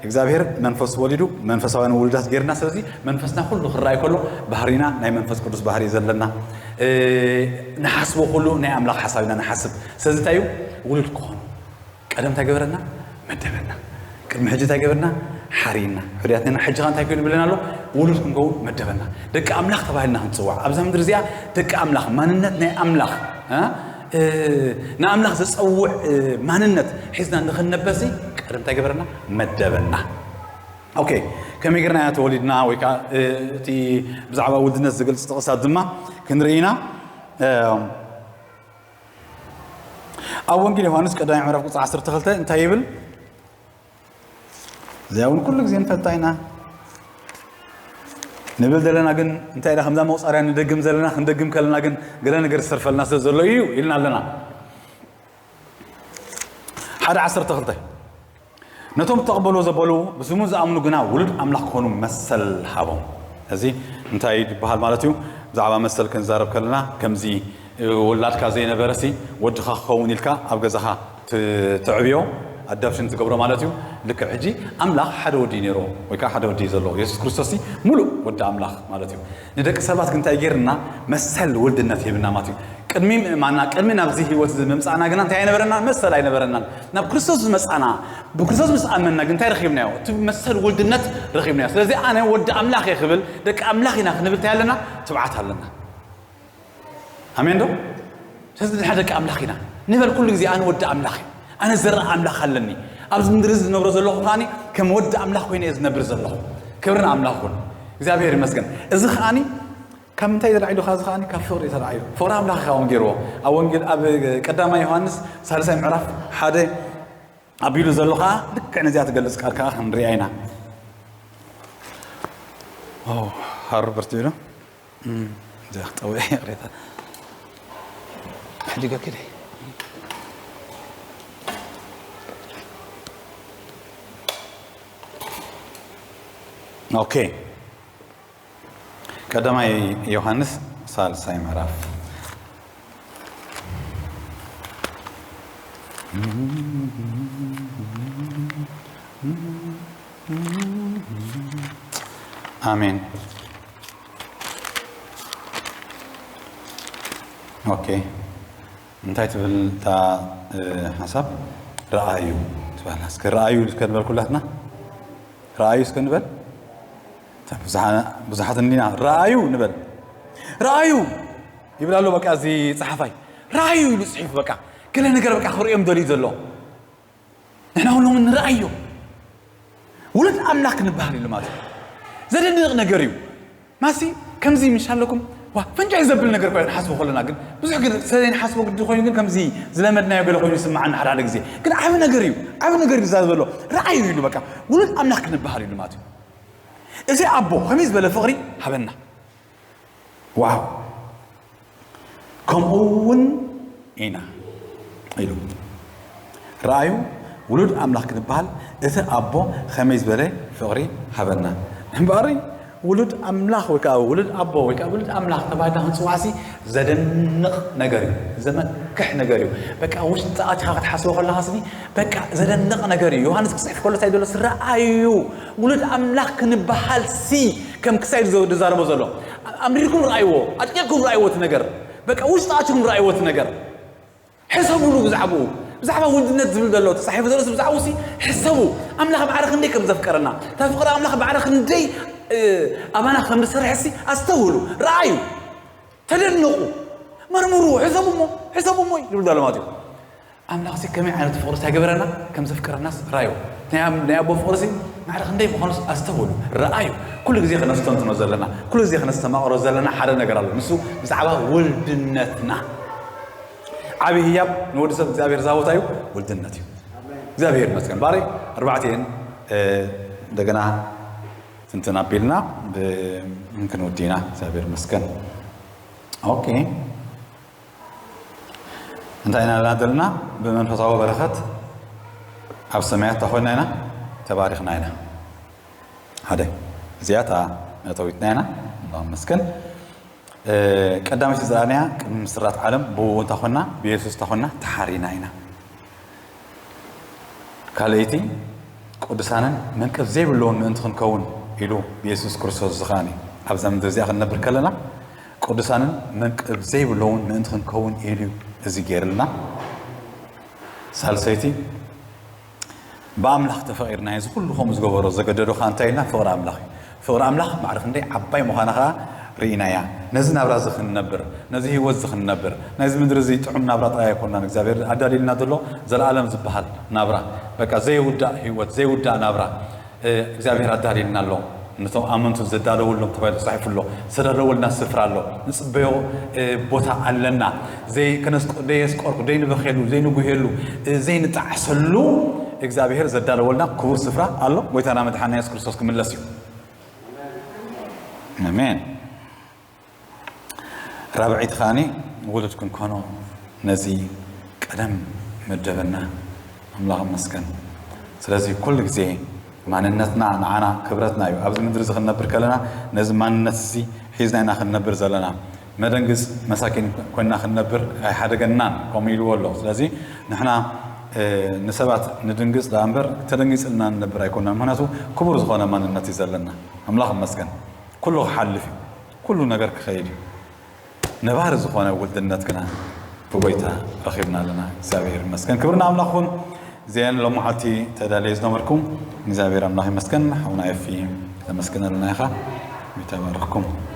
እግዚኣብሔር መንፈስ ወሊዱ መንፈሳውያን ውሉዳት ጌርና። ስለዚ መንፈስና ኩሉ ክረኣይ ከሎ ባህሪና ናይ መንፈስ ቅዱስ ባህሪ እዩ ዘለና። ንሓስቦ ኩሉ ናይ ኣምላኽ ሓሳብ ኢና ንሓስብ። ስለዚ እንታይ እዩ? ውሉድ ክኾኑ ቀደም እንታይ ገበረና? መደበና። ቅድሚ ሕጂ እንታይ ገበርና? ሓሪና። ሕርያትና ሕጂ ኸ እንታይ ኮይኑ ብለና ኣሎ? ውሉድ ክንከውን መደበና። ደቂ ኣምላኽ ተባሂልና ክንጽዋዕ። ኣብዛ ምድሪ እዚኣ ደቂ ኣምላኽ፣ ማንነት ናይ ኣምላኽ፣ እ? እ፣ ንኣምላኽ ዘጸውዕ፣ እ፣ ማንነት ሒዝና ንኽንነበር ሲ ቀደም እንታይ ገበረና? መደበና። ኦኬ፣ ከመይ ጌርና ኢና ተወሊድና? ወይ ከኣ፣ እ፣ እቲ ብዛዕባ ውልድነት ዝገልጽ ጥቕሳት ድማ ክንርኢ ኢና። እ፣ ኣብ ወንጌል ዮሃንስ ቀዳማይ ምዕራፍ ቁጽሪ ዓሰርተ ክልተ እንታይ ይብል? እዚኣ እውን ኩሉ ግዜ ንፈልጣ ኢና። ንብል ዘለና ግን እንታይ ኢላ ከምዛ መቁጸርያ ንደግም ዘለና፣ ክንደግም ከለና ግን ገለ ነገር ዝተርፈልና ስለ ዘሎ እዩ ኢልና ኣለና። ሓደ ዓሰርተ ክልተ፣ ነቶም እተቐበልዎ ዘበሉ ብስሙ ዝኣምኑ ግና ውሉድ ኣምላኽ ክኾኑ መሰል ሃቦም። እዚ እንታይ ይበሃል ማለት እዩ? ብዛዕባ መሰል ክንዛረብ ከለና ከምዚ ውላድካ ዘይነበረሲ ወድኻ ክኸውን ኢልካ ኣብ ገዛኻ ት-፣ ትዕብዮ፣ ኣዳፕሽን ትገብሮ ማለት እዩ። ልክዕ ሕጂ ኣምላኽ ሓደ ወዲ እዩ ነይርዎ፣ ወይ ከዓ ሓደ ወዲ እዩ ዘለዎ። የሱስ ክርስቶስ ሲ ሙሉእ ወዲ ኣምላኽ ማለት እዩ። ንደቂ ሰባት ግን እንታይ ጌርና? መሰል ውልድነት ሂብና ማለት እዩ። ቅድሚ ምእማንና፣ ቅድሚ ናብዚ ህይወት እዚ ምምጻእና ግና እንታይ ኣይነበረናን? መሰል ኣይነበረናን። ናብ ክርስቶስ ዝመጻና፣ ብክርስቶስ ምስ ኣመንና ግን እንታይ ረኺብናዮ? እቲ መሰል ውልድነት ረኺብናዮ። ስለዚ ኣነ ወዲ ኣምላኽ እየ ክብል፣ ደቂ ኣምላኽ ኢና ክንብል እንታይ ኣለና? ትብዓት ኣለና። ኣሜን ዶ? ስለዚ ንሕና ደቂ ኣምላኽ ኢና ንበል። ኩሉ ግዜ ኣነ ወዲ ኣምላኽ እየ፣ ኣነ ዘርኢ ኣምላኽ ኣለኒ። ኣብዚ ምድሪ እዚ ዝነብሮ ዘለኹ ከኣኒ ከም ወዲ ኣምላኽ ኮይነ እየ ዝነብር ዘለኹ። ክብሪ ንኣምላኽ ይኹን። እግዚኣብሔር ይመስገን። እዚ ከኣኒ ካብ ምንታይ ተላዒሉ? እዚ ከኣኒ ካብ ፍቕሪ እዩ ተላዒሉ። ፍቕሪ ኣምላኽ እዩ ካብኦም ገይርዎ። ኣብ ወንጌል፣ ኣብ ቀዳማይ ዮሃንስ ሳልሳይ ምዕራፍ ሓደ ኣቢሉ ዘሎ ከኣ ልክዕ ነዚኣ ትገልጽ ቃል ከኣ ክንሪኣ ኢና። ኦ፣ ሃሩ በርቲዑ ዶ? እም፣ እዚኣ ክጠውየ ይቕሬታ። ሕጂ ገኪደ። ኦኬ። ቀዳማይ ዮሃንስ ሳልሳይ ምዕራፍ። ኣሜን። ኦኬ። እንታይ ትብል እታ፣ እ፣ ሓሳብ? ረኣዩ ትበሃል። እስከ ረኣዩ እስከ ንበል ኩላትና። ረኣዩ እስከ ንበል። እታ ብዙሓ-፣ ብዙሓት እንዲና ረኣዩ ንበል። ረኣዩ ይብል ኣሎ። በቃ እዚ ጸሓፋይ ረኣዩ ኢሉ ጽሒፉ። በቃ ገለ ነገር በቃ ክርእዮም ደልዩ ዘሎ። ንሕና እውን ሎሚ ንረኣዮ። ውሉድ ኣምላኽ ክንበሃል ኢሉ ማለት እዩ። ዘደንቕ ነገር እዩ። ማሲ ከምዚ ምሽ ኣለኩም፣ ዋ፣ ፈንጫይ ዘብል ነገር ኮይኑ ንሓስቦ ከለና ግን፣ ብዙሕ ግን ስለ ዘይንሓስቦ ግዲ ኮይኑ ግን ከምዚ ዝለመድናዮ ገለ ኮይኑ ይስምዓና ሓደ ሓደ ግዜ። ግን ዓቢ ነገር እዩ። ዓቢ ነገር እዩ ዝዛረብ ዘሎ። ረኣዩ ኢሉ በቃ። ውሉድ ኣምላኽ ክንበሃል ኢሉ ማለት እዩ። እዚ ኣቦ ከመይ ዝበለ ፍቕሪ ሃበና። ዋው! ከምኡ እውን ኢና ኢሉ። ረኣዩ፣ ውሉድ ኣምላኽ ክንበሃል እቲ ኣቦ ከመይ ዝበለ ፍቕሪ ሃበና። እምበኣር ውሉድ ኣምላኽ ወይ ከዓ ውሉድ ኣቦ ወይ ከዓ ውሉድ ኣምላኽ ተባሂልና ክንፅዋዕሲ ዘደንቕ ነገር እዩ። ዘመክሕ ነገር እዩ። በቃ ውሽጢ ኣቲኻ ክትሓስቦ ከለኻስኒ በቃ ዘደንቕ ነገር እዩ። ዮሃንስ ክፅሕፍ ከሎ እንታይ ዘሎ? ረኣዩ፣ ውሉድ ኣምላኽ ክንበሃልሲ ከም ክሳይ ዝዛረቦ ዘሎ። ኣምሪርኩም ረኣይዎ፣ ኣጥቂቕኩም ረኣይዎ እቲ ነገር። በቃ ውሽጣችሁም ረኣይዎ እቲ ነገር። ሕሰቡሉ ብዛዕባኡ። ብዛዕባ ውልድነት ዝብል ዘሎ ተጻሒፉ ዘሎ ብዛዕባኡ ሲ ሕሰቡ። ኣምላኽ ማዕረ ክንደይ ከም ዘፍቀረና፣ እታ ፍቕሪ ኣምላኽ ማዕረ ክንደይ ኣባና ከም ዝሰርሐሲ ኣስተውህሉ፣ ረኣዩ፣ ተደነቑ፣ መርምሩ፣ ሕሰቡሞ፣ ሕሰቡሞ ይብል ዘሎ ማለት እዩ። ኣምላኽሲ ከመይ ዓይነት ፍቕሪ ተገበረና፣ ከም ዘፍቀረናስ ረኣዩ። ናይ ኣቦ ፍቕርሲ ማዕረ ክንደይ ምዃኑስ ኣስተውህሉ፣ ረኣዩ። ኩሉ ግዜ ከነስተንትኖ ዘለና፣ ኩሉ ግዜ ከነስተማቕሮ ዘለና ሓደ ነገር ኣሎ። ንሱ ብዛዕባ ውልድነትና። ዓብዪ ህያብ ንወዲ ሰብ እግዚኣብሔር ዝሃቦ እንታይ እዩ? ውልድነት እዩ። እግዚኣብሔር ይመስገን። ባሪ ኣርባዕቲኤን እንደገና ፍንትን ኣቢልና ክንወዲና እግዚኣብሔር ይመስገን። ኦኬ፣ እንታይ ኢና ዘለና ዘለና? ብመንፈሳዊ በረኸት ኣብ ሰማያት ተኾይና ኢና፣ ተባሪኽና ኢና። ሓደ እዚኣታ መእተዊትና ኢና። ኣላህ መስገን። ቀዳመይቲ ዝረኣናያ ቅድሚ ምስራት ዓለም ብኡ እንታ ኾና፣ ብየሱስ እንታ ኾና ተሓሪና ኢና። ካልኣይቲ ቅዱሳንን መንቀፍ ዘይብለውን ምእንቲ ክንከውን ኢሉ ብየሱስ ክርስቶስ ዝኸኣኒ ኣብዛ ምድሪ እዚኣ ክንነብር ከለና ቅዱሳንን መንቀፍ ዘይብለውን ምእንቲ ክንከውን ኢሉ እዚ ገይርልና። ሳልሰይቲ ብኣምላኽ ተፈቒርና እዚ ኩሉ ከምኡ ዝገበሮ ዘገደዶ ከዓ እንታይ ኢልና? ፍቕሪ ኣምላኽ እዩ። ፍቕሪ ኣምላኽ ማዕረ ክንደይ ዓባይ ምዃና ከዓ ርኢናያ። ነዚ ናብራ እዚ ክንነብር፣ ነዚ ህይወት እዚ ክንነብር፣ ናይዚ ምድሪ እዚ ጥዑም ናብራ ጥራይ ኣይኮንናን እግዚኣብሔር ኣዳልዩልና ዘሎ፣ ዘለኣለም ዝበሃል ናብራ፣ በቃ ዘይውዳእ ህይወት፣ ዘይውዳእ ናብራ እግዚኣብሔር ኣዳልዩልና ኣሎ። ነቶም ኣመንቱ ዘዳለወሎም ተባሂሉ ተጻሒፉ ኣሎ። ዝተዳለወልና ስፍራ ኣሎ። ንጽበዮ ቦታ ኣለና። ዘይከነስቆ ደየስቆርኩ ደይንበኼሉ ዘይንጉሄሉ ዘይንጣዕሰሉ እግዚኣብሔር ዘዳለወልና ክቡር ስፍራ ኣሎ። ጎይታና መድሓና የሱስ ክርስቶስ ክምለስ እዩ። ኣሜን። ራብዐይቲ ከዓኒ ውሉድ ክንኮኖ ነዚ ቀደም መደበና። ኣምላኽ ይመስገን። ስለዚ ኩሉ ግዜ ማንነትና ንዓና ክብረትና እዩ። ኣብዚ ምድሪ እዚ ክንነብር ከለና ነዚ ማንነት እዚ ሒዝና ኢና ክንነብር ዘለና። መደንግጽ መሳኪን ኮይና ክንነብር ኣይሓደገናን ከምኡ ኢልዎ ኣሎ። ስለዚ ንሕና ንሰባት ንድንግጽ ደኣ እምበር ተደንጊጽልና ንነብር ኣይኮናን። ምክንያቱ ክቡር ዝኾነ ማንነት እዩ ዘለና። ኣምላኽ ይመስገን። ኩሉ ክሓልፍ እዩ። ኩሉ ነገር ክኸይድ እዩ። ነባሪ ዝኾነ ውልድነት ግና ብጎይታ ረኺብና ኣለና። እግዚኣብሔር ይመስገን። ክብሪ ንኣምላኽ ይኹን። እዚአን ሎማዓልቲ ተዳለየ ዝነበርኩ እግዚኣብሔር ኣምላኽ ይመስገን። ሓውና ኤፊ ተመስግነልና ኢኻ። ጎይታ ይባርኽኩም።